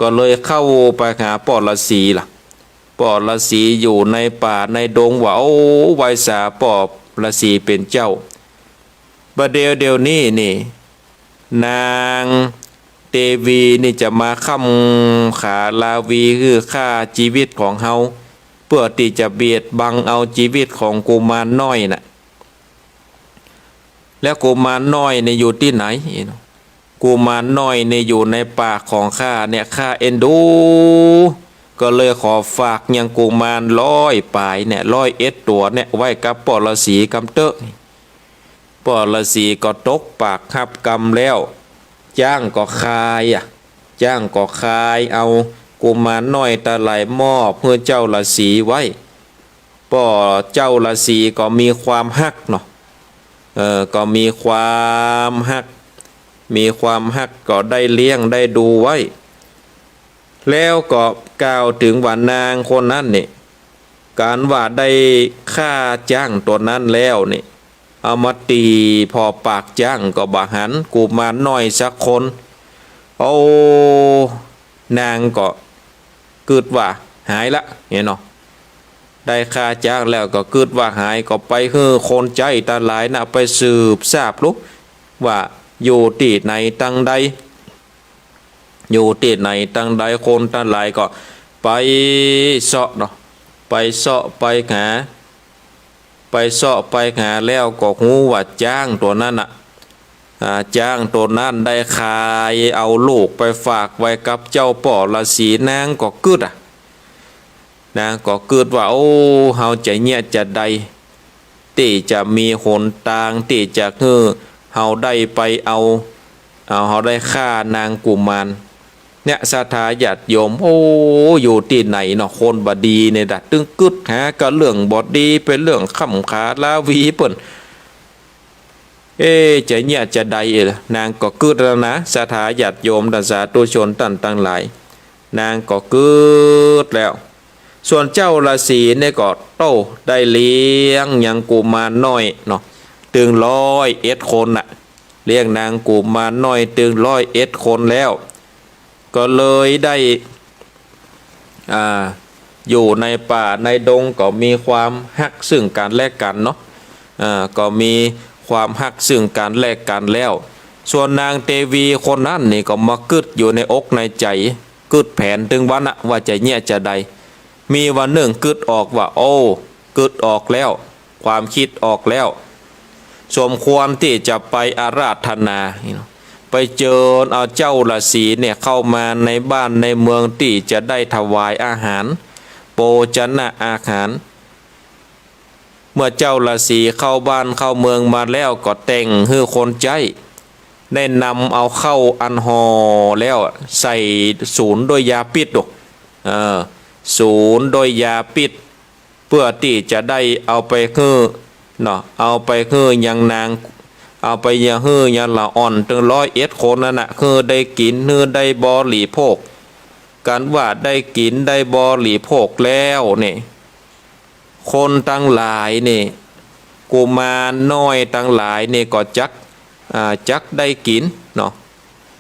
ก็เลยเข้าไปหาป้อฤๅษีล่ะ ป้อฤๅษีอยู่ในป่าในดงว่า โอ้ ไหว้สาป้อฤๅษีเป๋นเจ้า บ่าเดี่ยว เดี่ยวนี้นี่ นางเตวีนี่จะมาค้ำขาลาวีหื้อฆ่าจีวิตของเฮา ปื้อตี้จะเบียดบังเอาจีวิตของกุมารน้อยน่ะ แล้วกุมารน้อยเนี่ยอยู่ตี้ไหน กุมารน้อยเนี่ยอยู่ในป่าของข้าเนี่ย ข้าเอ็นดู ก็เลยขอฝากยังกุมารร้อยป๋ายเนี่ย ร้อยเอ็ดตั๋วเนี่ย ไว้กับป้อฤๅษีกำเต๊อะ ป้อฤๅษีก็ตกปากฮับกำแล้ว จ๊างก็คายอะ จ๊างก็คายเอากุมารน้อยตังหลายมอบหื้อเจ้าฤๅษีไว้ ป้อเจ้าฤๅษีก็มีความฮักเนาะ เออ ก็มีความฮัก มีความฮักก็ได้เลี้ยงได้ดูไว้ แล้วก็กล่าวเถิงว่านางคนนั้นนี่ ก๋านว่าได้ฆ่าจ๊างตั๋วนั้นแล้วนี่ เอามาตี๋ผ่อปากจ๊างก็บ่หันกุมารน้อยสักคน โอ้ นางก็กึ๊ดว่าหายละเนี่ยเนาะ ได้ฆ่าจ๊างแล้วก็กึ๊ดว่าหาย ก็ไปหื้อคนใจ๊ตังหลายน่ะ ไปสืบทราบลุว่าอยู่ตี้ไหนตังใด อยู่ตี้ไหนตังใด คนตังหลายก็ไปเซาะเนาะ ไปเซาะไปหา ไปเซาะไปหาแล้วก็ฮู้ว่าจ๊างตั๋วนั้นน่ะ อ่า จ๊างตั๋วนั้นได้คายเอาลูกไปฝากไว้กับเจ้าป้อฤๅษี นางก็กึ๊ดอะ นางก็กึ๊ดว่า โอ้ เฮาจะเยียะจะใด ตี้จะมีหนตางตี้จะหื้อเฮาได้ไปเอา เอา เฮาได้ฆ่านางกุมาร เนี่ย ศรัทธาญาติโยม โอ้ อยู่ตี้ไหนเนาะ คนบ่ดีเนี่ยดะ ตึงกึ๊ดหาก้าเรื่องบ่ดี เป๋นเรื่องค่ำขาลาวีเปิ้น เอ๊ะ จะเยียะจะใดเอ่ย นางก็กึ๊ดแล้วนะ ศรัทธาญาติโยม ต้านสาธุชนต้านตังหลาย นางก็กึ๊ดแล้ว ส่วนเจ้าฤๅษีเนี่ยก็โต้ได้เลี้ยงยังกุมารน้อยเนาะ ตึงร้อยเอ็ดคนน่ะ เลี้ยงนางกุมารน้อยตึงร้อยเอ็ดคนแล้ว ก็เลยได้ อ่า อยู่ในป่าในดงก็มีความฮักซึ่งกันและกันเนาะ อ่า ก็มีความฮักซึ่งกันและกันแล้ว ส่วนนางเตวีคนนั้นนี่ก็มากึ๊ดอยู่ในอกในใจ๋ กึ๊ดแผนตึงวันน่ะ ว่าจะเยียะจะใด มีวันหนึ่งกึ๊ดออกว่า โอ้ กึ๊ดออกแล้ว ความกึ๊ดออกแล้ว สมควรตี้จะไปอาราธนา ไปเจิญเอาเจ้าฤๅษีเนี่ยเข้ามาในบ้านในเมืองตี้จะได้ถวายอาหาร โภชนะอาหาร เมื่อเจ้าฤๅษีเข้าบ้านเข้าเมืองมาแล้วก็แต่งหื้อคนใจ๊ ได้นำเอาข้าวอันห่อแล้วใส่สูนด้วยยาพิษดู เออ สูนด้วยยาพิษ เปื้อตี้จะได้เอาไปหื้อเนาะ เอาไปหื้อยังนาง เอาไปยังหื้อยังละอ่อนตึงร้อยเอ็ดคนนั้นน่ะ หื้อได้กิ๋น หื้อได้บริโภค กันว่าได้กิ๋นได้บริโภคแล้วเนี่ย คนตังหลายเนี่ย กุมารน้อยตังหลายเนี่ยก็จัก อ่า จักได้กิ๋นเนาะ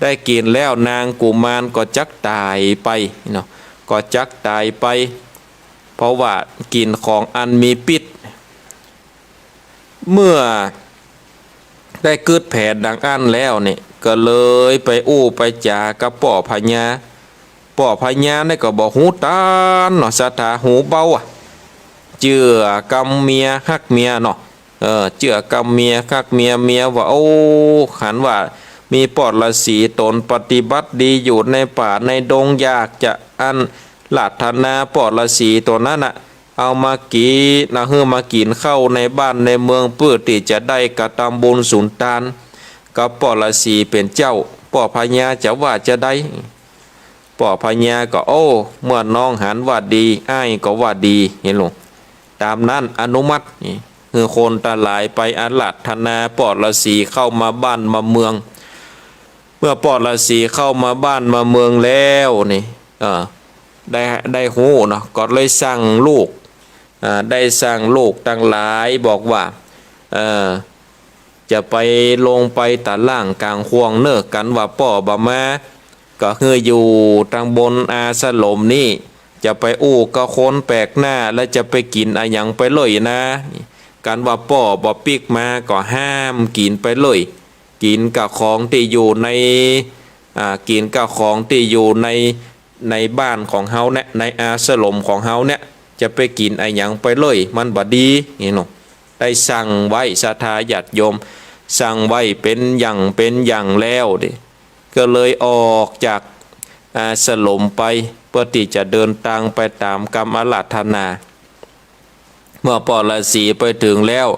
ได้กิ๋นแล้วนางกุมารก็จักต๋ายไปเนาะ ก็จักต๋ายไป เพราะว่ากิ๋นของอันมีพิษ เมื่อได้กึ๊ดแผนดังอั้นแล้วเนี่ย ก็เลยไปอู้ไปจ๋ากับป้อพญา ป้อพญาเนี่ยก็บ่ฮู้ตานเนาะ ศรัทธาหูเบาอะ เจื้อกำเมียฮักเมียเนาะ เออ เจื้อกำเมียฮักเมีย เมียว่า โอ้ หันว่ามีป้อฤๅษีต๋นปฏิบัติดีอยู่ในป่าในดง อยากจะอันอาราธนาป้อฤๅษีตั๋วนั้นน่ะ เอามากิ๋น เอาหื้อมากิ๋นข้าวในบ้านในเมือง เปื้อตี้จะได้กระตำบุญสูนตานกับป้อฤๅษีเป๋นเจ้า ป้อพญาจะว่าจะใด ป้อพญาก็ โอ้ เมื่อน้องหันว่าดี อ้ายก็ว่าดี เห็นหลวง ต๋ามนั้นอนุมัติ หื้อคนตังหลายไปอาราธนาป้อฤๅษีเข้ามาบ้านมาเมือง เมื่อป้อฤๅษีเข้ามาบ้านมาเมืองแล้วนี่ เออ ได้ ได้ฮู้เนาะ ก็เลยสั่งลูก อ่า ได้สั่งลูกตังหลายบอกว่า เออ จะไปลงไปตะล่างก๋างข่วงเน่อ กันว่าป้อบ่มา ก็หื้ออยู่ตังบนอาสรมนี่ จะไปอู้กับคนแปลกหน้า แล้วจะไปกิ๋นอะหยังไปเลยนะ กันว่าป้อบ่ปิ๊กมาก็ห้ามกิ๋นไปเลย กิ๋นกับของตี้อยู่ใน อ่า กิ๋นกับของตี้อยู่ใน ในบ้านของเฮาเนี่ย ในอาสรมของเฮาเนี่ย จะไปกิ๋นอะหยังไปเลย มันบ่ดี นี่เนาะ ได้สั่งไว้ ศรัทธาญาติโยม สั่งไว้เป๋นอย่างเป๋นอย่างแล้วเด้ ก็เลยออกจาก อ่า สลมไป เปื้อตี้จะเดินตางไปต๋ามกำอาราธนา เมื่อป้อราศีไปเถิงแล้ว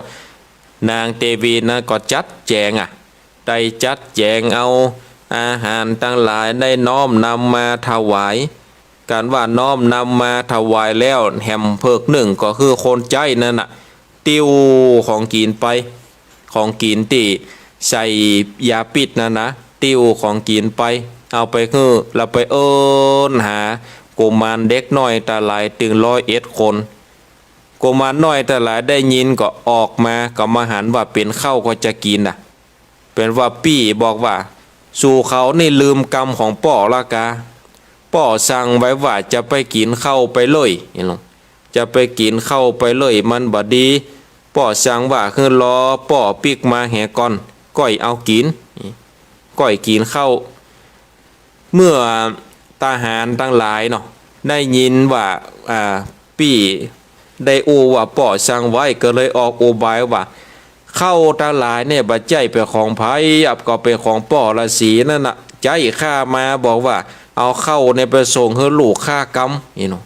นางเตวีนั้นก็จัดแจ๋งอะ ได้จัดแจ๋งเอาอาหารตังหลายได้น้อมนำมาถวาย กั๋นว่าน้อมนำมาถวายแล้ว แหมเผิกนึ่งก็หื้อคนใจ๊นั้นน่ะ ติ้วของกิ๋นไป ของกิ๋นตี้ใส่ยาปิ้นนั้นนะ ติ้วของกิ๋นไป เอาไปหื้อ แล้วไปเอิ้นหากุมารเด็กน้อยตังหลายตึงร้อยเอ็ดคน กุมารน้อยตังหลายได้ยินก็ออกมา ก็มาหันว่าเป๋นข้าวก็จะกิ๋นน่ะ เป๋นว่าปี้บอกว่า สูเขานี่ลืมกำของป้อละกา ป้อสั่งไว้ว่าจะไปกิ๋นข้าวไปเลย เห็นหรือ จะไปกิ๋นข้าวไปเลย มันบ่ดี ป้อสั่งว่าหื้อรอป้อปิ๊กมาแหก่อน ก้อยเอากิ๋น ก้อยกิ๋นข้าว เมื่อทหารตังหลายเนาะ ได้ยินว่า อ่า ปี้ได้อู้ว่าป้อสั่งไว้ ก็เลยออกอุบายว่า ข้าวตังหลายเนี่ยบ่ใจ้เป๋นของใผ อับก็เป๋นของป้อราศีนั่นน่ะ ใจ๊ข้ามาบอกว่า เอาข้าวเนี่ยไปส่งหื้อลูกข้ากำ นี่เนาะ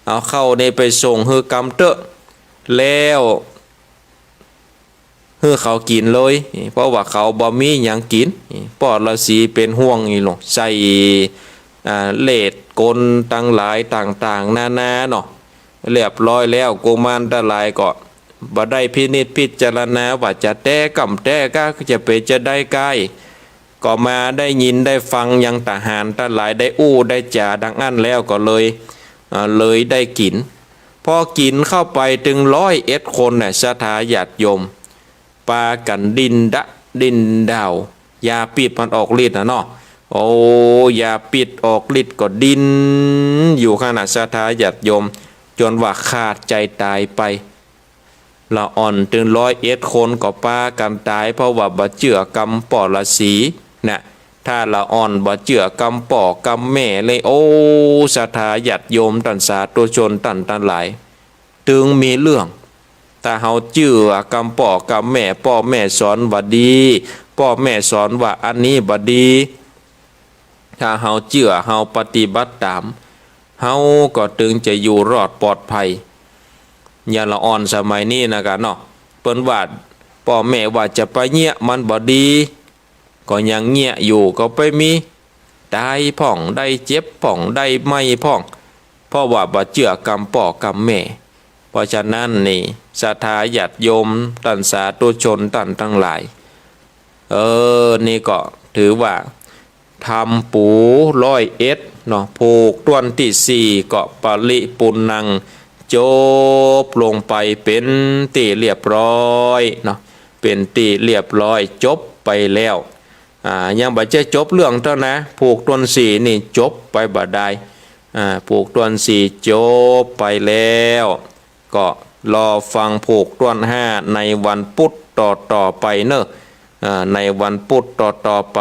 เอาข้าวเนี่ยไปส่งหื้อกำเต๊อะ แล้ว หื้อเขากิ๋นเลย เพราะว่าเขาบ่มีหยังกิ๋น ป้อราศีเป๋นห่วง นี่เนาะ ใส่ อ่า เลขกลตังหลายต่างๆ นานาเนาะ เรียบร้อยแล้ว กุมารตังหลายก็บ่ได้พินิจพิจารณาว่าจะแต๊กำแต๊กา จะเป๋นจาใดกาย ก็มาได้ยินได้ฟังยังทหารตังหลายได้อู้ได้จ๋าดังอั้นแล้วก็เลย อ่า เลยได้กิ๋น พอกิ๋นเข้าไปตึงร้อยเอ็ดคนน่ะ ศรัทธาญาติโยม ปากั๋นดิ้นดะดิ้นดาว ยาปิ้นมันออกฤทธิ์น่ะเนาะ โอ้ ยาปิ้นออกฤทธิ์ก็ดิ้นอยู่หั้นน่ะ ศรัทธาญาติโยม จ๋นว่าขาดใจ๋ต๋ายไป ละอ่อนตึงร้อยเอ็ดคนก็ปากั๋นต๋าย เพราะว่าบ่เจื้อกำป้อราศีน่ะ ถ้าละอ่อนบ่เจื้อกำป้อกำแม่เลย โอ้ ศรัทธาญาติโยมต้านสาธุชนต้านตังหลาย ตึงมีเรื่อง ถ้าเฮาเจื้อกำป้อกำแม่ ป้อแม่สอนว่าดี ป้อแม่สอนว่าอันนี้บ่ดี ถ้าเฮาเจื้อ เฮาปฏิบัติต๋าม เฮาก็ตึงจะอยู่รอดปลอดภัย อย่างละอ่อนสมัยนี้นะกะเนาะ เปิ้นว่า ป้อแม่ว่าจะไปเยียะมันบ่ดี ก็ยังเยียะอยู่ ก็ไปมีต๋ายพ่อง ได้เจ็บพ่อง ได้ไหม้พ่อง เพราะว่าบ่เจื้อกำป้อกำแม่ เพราะฉะนั้นนี่ ศรัทธาญาติโยมต้านสาธุชนต้านตังหลาย เออ นี่ก็ถือว่า ทำปู๋ร้อยเอ็ดเนาะ ผูกต้วนตี้สี่ก็ปริปูรณัง จบลงไปเป๋นตี้เรียบร้อยเนาะ เป๋นตี้เรียบร้อย จบไปแล้ว อ่า ยังบ่ใจ้จบเรื่องเต้านะ ผูกต้วนสี่นี่จบไปบ่ดาย อ่า ผูกต้วนสี่จบไปแล้ว ก็รอฟังผูกต้วนห้าในวันพุธต่อๆ ไปเนาะ อ่า ในวันพุธต่อๆ ไป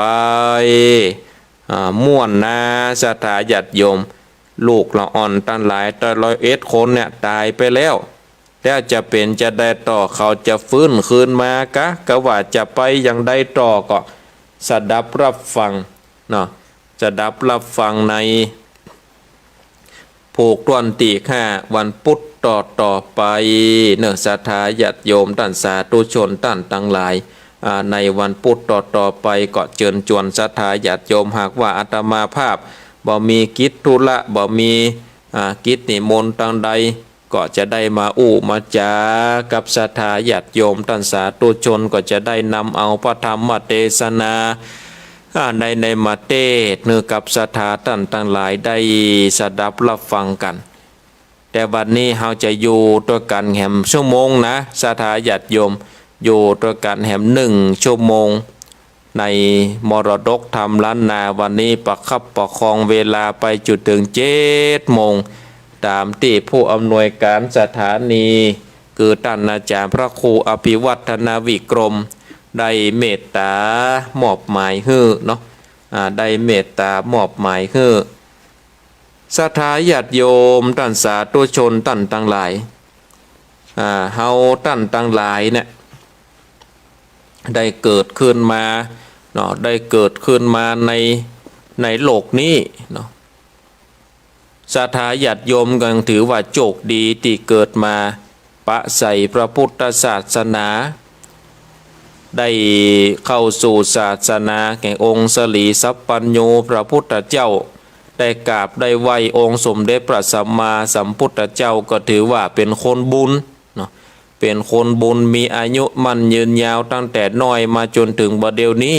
อ่า ม่วนนา ศรัทธาญาติโยม ลูกละอ่อนตังหลาย แต่ร้อยเอ็ดคนเนี่ยต๋ายไปแล้ว แล้วจะเป๋นจาใดต่อ เขาจะฟื้นคืนมากะ กะว่าจะไปอย่างใดต่อ ก็สดับรับฟังเนาะ สดับรับฟังใน ผูกต้วนตี้ห้าวันพุธต่อๆ ไปเนาะ ศรัทธาญาติโยมต้านสาธุชนต้านตังหลาย อ่า ในวันพุธต่อๆ ไปก็เจิญจวนศรัทธาญาติโยม หากว่าอาตมาภาพบ่มีกิจธุระ บ่มี อ่า กิจนิมนต์ตางใด ก็จะได้มาอู้มาจ๋ากับศรัทธาญาติโยมต้านสาธุชน ก็จะได้นำเอาพระธรรมเตสนา อ่า ได้ ได้มาเตสน์หื้อกับศรัทธาต้านตังหลายได้สดับรับฟังกั๋น แต่วันนี้เฮาจะอยู่ตวยกั๋นแหมชั่วโมงนะ ศรัทธาญาติโยม อยู่ตวยกั๋นแหมนึ่งชั่วโมง ในมรดกธรรมล้านนา วันนี้ประคับประคองเวลาไปจุดเถิงเจ็ดโมง ต๋ามตี้ผู้อำนวยก๋านสถานี คือต้านอาจ๋ารย์พระครูอภิวัฒนวิกรม ได้เมตต๋ามอบหมายหื้อเนาะ อ่า ได้เมตต๋ามอบหมายหื้อ ศรัทธาญาติโยมต้านสาธุชนต้านตังหลาย อ่า เฮาต้านตังหลายเนี่ย ได้เกิดขึ้นมาเนาะ ได้เกิดขึ้นมาใน ในโลกนี้เนาะ ศรัทธาญาติโยมก็ถือว่าโจคดีตี้เกิดมาปะใส่พระพุทธศาสนา ได้เข้าสู่ศาสนาแห่งองค์สรีสัพพัญญูพระพุทธเจ้า ได้กราบได้ไหว้องค์สมเด็จพระสัมมาสัมพุทธเจ้า ก็ถือว่าเป๋นคนบุญเนาะ เป๋นคนบุญ มีอายุมั่นยืนยาวตั้งแต่น้อยมาจ๋นเถิงบ่าเดี่ยวนี้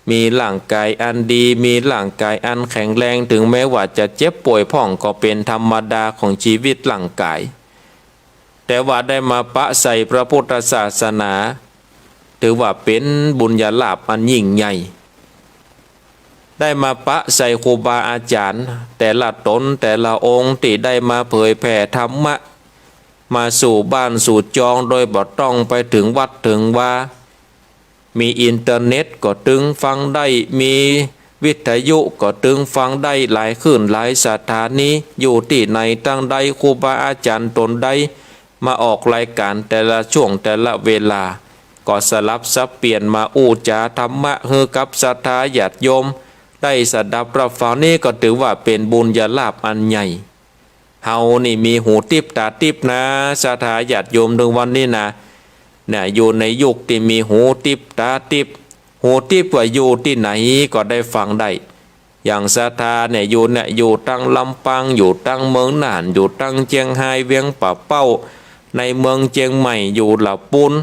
มีร่างก๋ายอันดี มีร่างก๋ายอันแข็งแรง เถิงแม้ว่าจะเจ็บป่วยพ่องก็เป๋นธรรมดาของจีวิตร่างก๋าย แต่ว่าได้มาปะใส่พระพุทธศาสนา ถือว่าเป๋นบุญญาลาภอันยิ่งใหญ่ ได้มาปะใส่ครูบาอาจ๋ารย์ แต่ละต๋นแต่ละองค์ตี้ได้มาเผยแผ่ธรรมะ มาสู่บ้านสู่จอง โดยบ่ต้องไปเถิงวัดเถิงวา มีอินเทอร์เน็ตก็ตึงฟังได้ มีวิทยุก็ตึงฟังได้ หลายคลื่นหลายสถานี อยู่ตี้ไหนตังใด ครูบาอาจ๋ารย์ต๋นใดมาออกรายก๋านแต่ละช่วงแต่ละเวลา ก็สลับสับเปลี่ยนมาอู้จ๋าธรรมะหื้อกับศรัทธาญาติโยมได้สดับรับฟัง นี้ก็ถือว่าเป๋นบุญญาลาภอันใหญ่ เฮานี่มีหูติ๊บต๋าติ๊บนะ ศรัทธาญาติโยม เถิงวันนี้นะ เนี่ย อยู่ในยุคตี้มีหูติ๊บต๋าติ๊บ หูติ๊บว่าอยู่ตี้ไหนก็ได้ฟังได้ อย่างศรัทธาเนี่ย อยู่เนี่ย อยู่ตังลำปาง อยู่ตังเมืองน่าน อยู่ตังเจียงฮาย เวียงป่าเป้า ในเมืองเจียงใหม่ อยู่ละปูน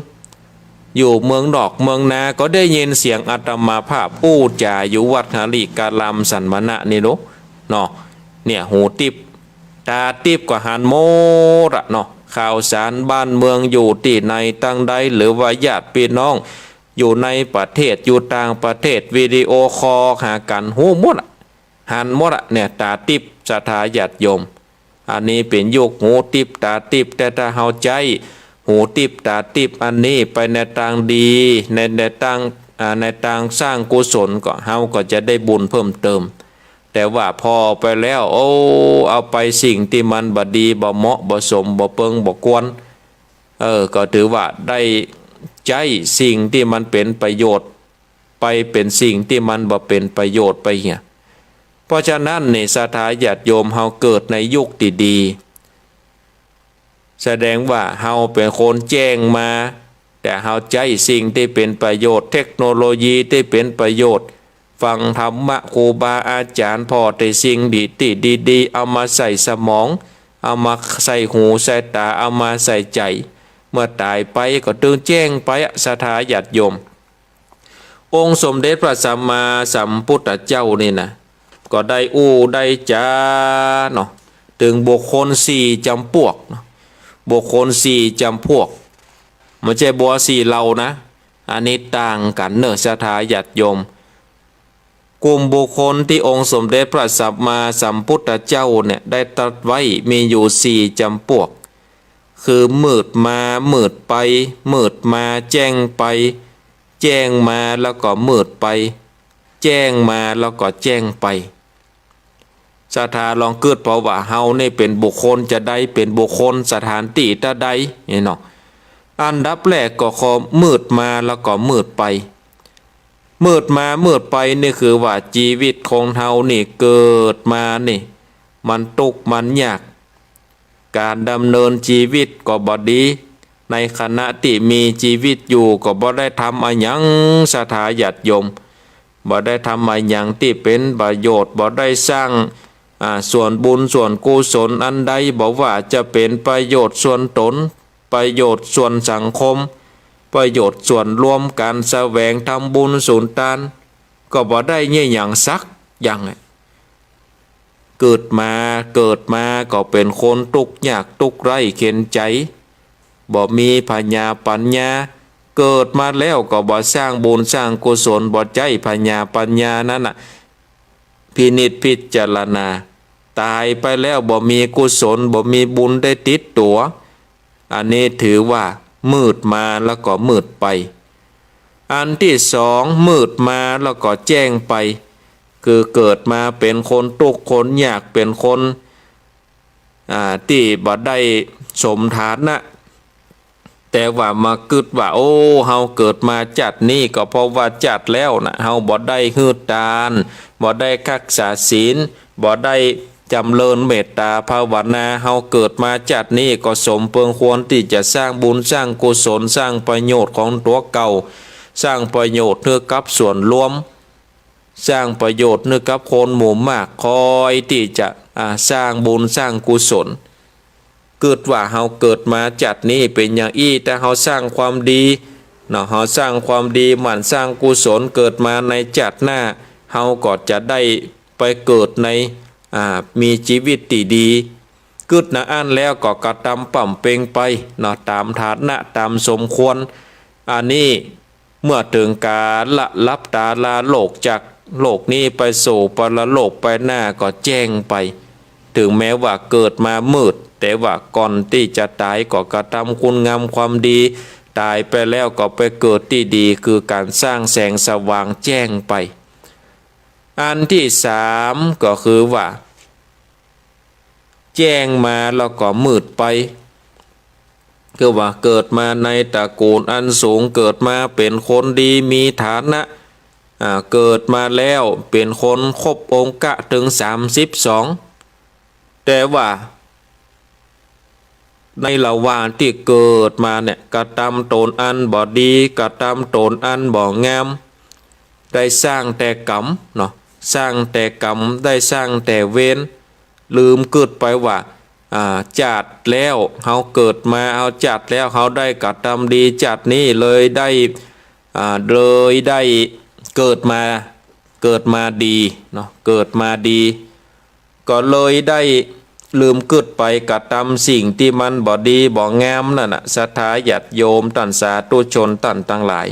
อยู่เมืองนอกเมืองนา ก็ได้ยินเสียงอาตมาภาพอู้จ๋าอยู่วัดหริการามสันมณะนี่โล เนาะ เนี่ย หูติ๊บต๋าติ๊บก็หันหมดอะเนาะ ข่าวสารบ้านเมืองอยู่ตี้ไหนตังใด หรือว่าญาติปี้น้องอยู่ในประเทศอยู่ต่างประเทศ วิดีโอคอลหากั๋น ฮู้หมดอะ หันหมดอะ เนี่ย ต๋าติ๊บ ศรัทธาญาติโยม อันนี้เป๋นยุคหูติ๊บต๋าติ๊บ แต่ถ้าเฮาใจ๊หูติ๊บต๋าติ๊บอันนี้ไปในตางดี ใน ในตาง อ่า ในตางสร้างกุศล ก็เฮาก็จะได้บุญเพิ่มเติม แต่ว่าผ่อไปแล้ว โอ้ เอาไปสิ่งตี้มันบ่ดี บ่เหมาะ บ่สม บ่เปิง บ่ควร เออ ก็ถือว่าได้ใจ๊สิ่งตี้มันเป๋นประโยชน์ ไปเป๋นสิ่งตี้มันบ่เป๋นประโยชน์ไปเหีย เพราะฉะนั้นนี่ ศรัทธาญาติโยม เฮาเกิดในยุคตี้ดี แสดงว่าเฮาเป๋นคนแจ้งมา แต่เฮาใจ๊สิ่งตี้เป๋นประโยชน์ เทคโนโลยีตี้เป๋นประโยชน์ ฟังธรรมะครูบาอาจ๋ารย์ ผ่อแต่สิ่งดีตี้ดีๆ เอามาใส่สมอง เอามาใส่หูใส่ต๋า เอามาใส่ใจ๋ เมื่อต๋ายไปก็ตึงแจ้งไปอะ ศรัทธาญาติโยม องค์สมเด็จพระสัมมาสัมพุทธเจ้านี่นะ ก็ได้อู้ได้จ๋าเนาะ เถิงบุคคลสี่จ๋ำปวกเนาะ บุคคลสี่จ๋ำปวก บ่ใจ้บัวสี่เหล่านะ อันนี้ต่างกั๋นเน่อ ศรัทธาญาติโยม กลุ่มบุคคลตี้องค์สมเด็จพระสัมมาสัมพุทธเจ้าเนี่ย ได้ตรัสไว้มีอยู่สี่จ๋ำปวก คือมืดมามืดไป มืดมาแจ้งไป แจ้งมาแล้วก็มืดไป แจ้งมาแล้วก็แจ้งไป ศรัทธาลองกึ๊ดผ่อว่าเฮานี่เป๋นบุคคลจาใด เป๋นบุคคลสถานตี้ตาใดนี่เนาะ อันดับแรกก็คือมืดมาแล้วก็มืดไป มืดมามืดไปนี่คือว่าจีวิตของเฮานี่เกิดมานี่ มันตุ๊กข์มันยาก ก๋านดำเนินจีวิตก็บ่ดี ในขณะตี้มีจีวิตอยู่ก็บ่ได้ทำอะหยัง ศรัทธาญาติโยม บ่ได้ทำอะหยังตี้เป๋นประโยชน์ บ่ได้สร้าง อ่า ส่วนบุญส่วนกุศลอันใด บ่ว่าจะเป๋นประโยชน์ส่วนต๋น ประโยชน์ส่วนสังคม ประโยชน์ส่วนรวม ก๋านแสวงทำบุญสุนตาน ก็บ่ได้เยียะหยังสักอย่างอะ เกิดมา เกิดมาก็เป๋นคนตุ๊กข์ยากตุ๊กข์ไร้เข็ญใจ๋ บ่มีผญาปั๋ญญา เกิดมาแล้วก็บ่สร้างบุญสร้างกุศล บ่ใจ๊ผญาปั๋ญญานั้นน่ะ พินิจพิจารณา ต๋ายไปแล้วบ่มีกุศล บ่มีบุญได้ติดตั๋ว อันนี้ถือว่ามืดมาแล้วก็มืดไป อันตี้สอง มืดมาแล้วก็แจ้งไป คือเกิดมาเป๋นคนตุ๊กข์คนยาก เป๋นคน อ่า ตี้บ่ได้สมฐานะ แต่ว่ามาคิดว่า โอ้ เฮาเกิดมาจาตินี้ก็เพราะว่าจาติแล้วนะ เฮาบ่ได้หื้อตาน บ่ได้ฮักษาศีล บ่ได้จ๋ำเริญเมตตาภาวนา เฮาเกิดมาจาตินี้ก็สมเปิงควรตี้จะสร้างบุญสร้างกุศล สร้างประโยชน์ของตั๋วเก่า สร้างประโยชน์หื้อกับส่วนรวม สร้างประโยชน์หื้อกับคนหมู่มาก คอยตี้จะ อ่า สร้างบุญสร้างกุศล คิดว่าเฮาเกิดมาจาตินี้เป๋นอย่างอี้ ถ้าเฮาสร้างความดีเนาะ เฮาสร้างความดี หมั่นสร้างกุศล เกิดมาในจาติหน้า เฮาก็จะได้ไปเกิดใน อ่า มีจีวิตตี้ดี คิดหนังอั้นแล้วก็กระตำป๋ำเป็งไปเนาะ ต๋ามฐานะ ต๋ามสมควร อันนี้ เมื่อเถิงกาละหลับต๋าลาโลกจากโลกนี้ไปสู่ปรโลกไปหน้าก็แจ้งไป เถิงแม้ว่าเกิดมามืด แต่ว่าก่อนตี้จะต๋ายก็กระตำคุณงามความดี ต๋ายไปแล้วก็ไปเกิดตี้ดี คือก๋านสร้างแสงสว่างแจ้งไป อันตี้สามก็คือว่า แจ้งมาแล้วก็มืดไป คือว่าเกิดมาในตระกูลอันสูง เกิดมาเป๋นคนดีมีฐานะ อ่า เกิดมาแล้วเป๋นคนครบองค์กะเถิงสามสิบสอง แต่ว่า ในระหว่างตี้เกิดมาเนี่ย กระตำต๋นอันบ่ดี กระตำต๋นอันบ่งาม ได้สร้างแต่ก๋รรมเนาะ สร้างแต่ก๋รรม ได้สร้างแต่เวร ลืมคิดไปว่า อ่า จาติแล้วเฮาเกิดมา เฮาจาติแล้วเฮาได้กระตำดี จาตินี้เลยได้ อ่า เลยได้เกิดมา เกิดมาดีเนาะ เกิดมาดี ก็เลยได้ลืมคิดไปกระตำสิ่งตี้มันบ่ดีบ่งามนั่นน่ะ ศรัทธาญาติโยมต้านสาธุชนต้านตังหลาย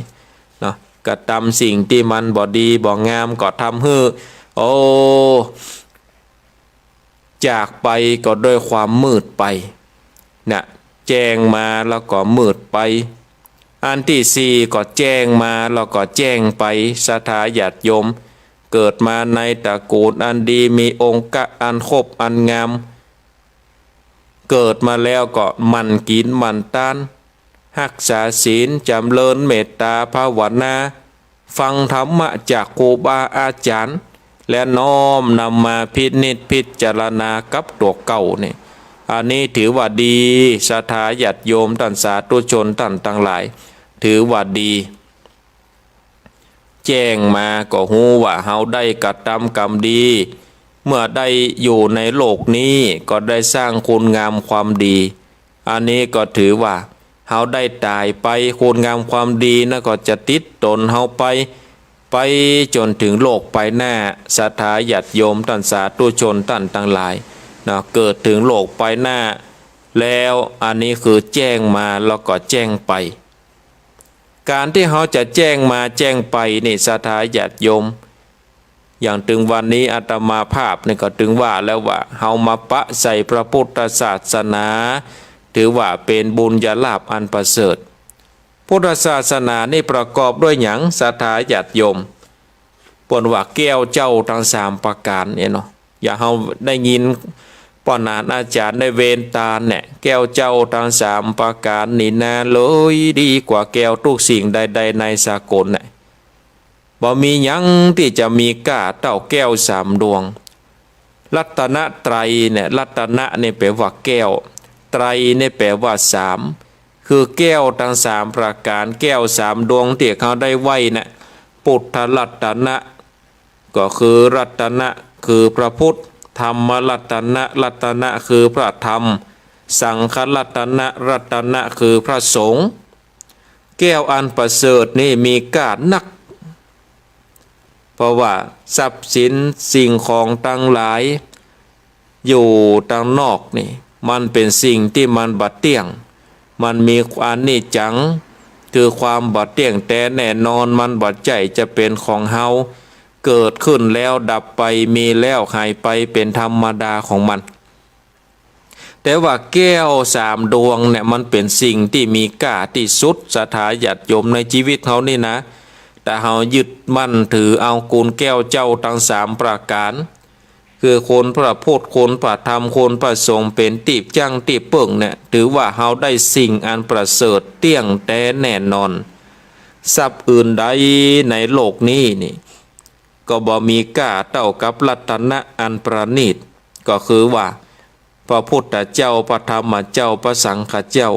เนาะ กระตำสิ่งตี้มันบ่ดีบ่งามก็ทำหื้อ โอ้ จากไปก็ด้วยความมืดไป น่ะ แจ้งมาแล้วก็มืดไป อันตี้สี่ก็แจ้งมาแล้วก็แจ้งไป ศรัทธาญาติโยม เกิดมาในตระกูลอันดี มีองค์กะอันครบอันงาม เกิดมาแล้วก็หมั่นกิ๋นหมั่นตาน ฮักษาศีล จ๋ำเริญเมตตาภาวนา ฟังธรรมะจากครูบาอาจ๋ารย์ และน้อมนำมาพินิจพิจารณากับตั๋วเก่านี่ อันนี้ถือว่าดี ศรัทธาญาติโยมต้านสาธุชนต้านตังหลาย ถือว่าดี แจ้งมาก็ฮู้ว่าเฮาได้กระตำก๋รรมดี เมื่อได้อยู่ในโลกนี้ก็ได้สร้างคุณงามความดี อันนี้ก็ถือว่าเฮาได้ต๋ายไป คุณงามความดีนั้นก็จะติดต๋นเฮาไป ไปจ๋นเถิงโลกไปหน้า ศรัทธาญาติโยมต้านสาธุชนต้านตังหลายเนาะ เกิดเถิงโลกไปหน้า แล้วอันนี้คือแจ้งมาแล้วก็แจ้งไป ก๋านตี้เฮาจะแจ้งมาแจ้งไปนี่ ศรัทธาญาติโยม อย่างเถิงวันนี้อาตมาภาพนี่ก็เถิงว่าแล้วว่า เฮามาปะใส่พระพุทธศาสนา ถือว่าเป๋นบุญญาลาภอันประเสริฐ พุทธศาสนานี่ประกอบด้วยหยัง ศรัทธาญาติโยม เปิ้นว่าแก้วเจ้าตังสามประก๋านเนี่ยเนาะ อย่างเฮาได้ยินป้อหนานอาจ๋ารย์ได้เวรตานเนี่ย แก้วเจ้าตังสามประก๋านนี้นา เลยดีกว่าแก้วกู้สิ่งใดๆ ในสากลเนี่ย บ่มีหยังตี้จะมีก้าเต้าแก้วสามดวง รัตนตรัยเนี่ย รัตนะนี่แป๋ว่าแก้ว ไตรนี่แป๋ว่าสาม คือแก้วตังสามประก๋าน แก้วสามดวงตี้เฮาได้ไหว้น่ะ พุทธรัตนะ ก็คือรัตนะ คือพระพุทธ ธรรมรัตนะ รัตนะ คือพระธรรม สังฆรัตนะ รัตนะ คือพระสงฆ์ แก้วอันประเสริฐนี่มีก้านัก เพราะว่าทรัพย์สินสิ่งของตังหลาย อยู่ตังนอกนี่ มันเป๋นสิ่งตี้มันบ่เตี้ยง มันมีอนิจจัง คือความบ่เตี้ยงแต๊แน่นอน มันบ่ใจ้จะเป๋นของเฮา เกิดขึ้นแล้วดับไป มีแล้วหายไป เป๋นธรรมดาของมัน แต่ว่าแก้วสามดวงเนี่ย มันเป๋นสิ่งตี้มีก้าตี้สุด ศรัทธาญาติโยม ในจีวิตเฮานี่นะ ถ้าเฮายึดมั่นถือเอากูลแก้วเจ้าตังสามประก๋าน คือคุณพระพุทธ คุณพระธรรม คุณพระสงฆ์ เป๋นตี้จั้งตี้เปิ้งเนี่ย ถือว่าเฮาได้สิ่งอันประเสริฐเตี้ยงแต๊แน่นอน ทรัพย์อื่นใดในโลกนี้นี่ ก็บ่มีก้าเต้ากับรัตนะอันประณีต ก็คือว่า พระพุทธเจ้า พระธรรมเจ้า พระสังฆเจ้า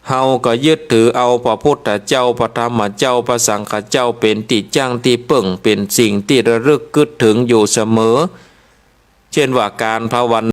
เฮาก็ยึดถือเอาพระพุทธเจ้า พระธรรมเจ้า พระสังฆเจ้า เป๋นตี้จั้งตี้เปิ้ง เป๋นสิ่งตี้ระลึกกึ๊ดเถิงอยู่เสมอ เจ้นว่าก๋านภาว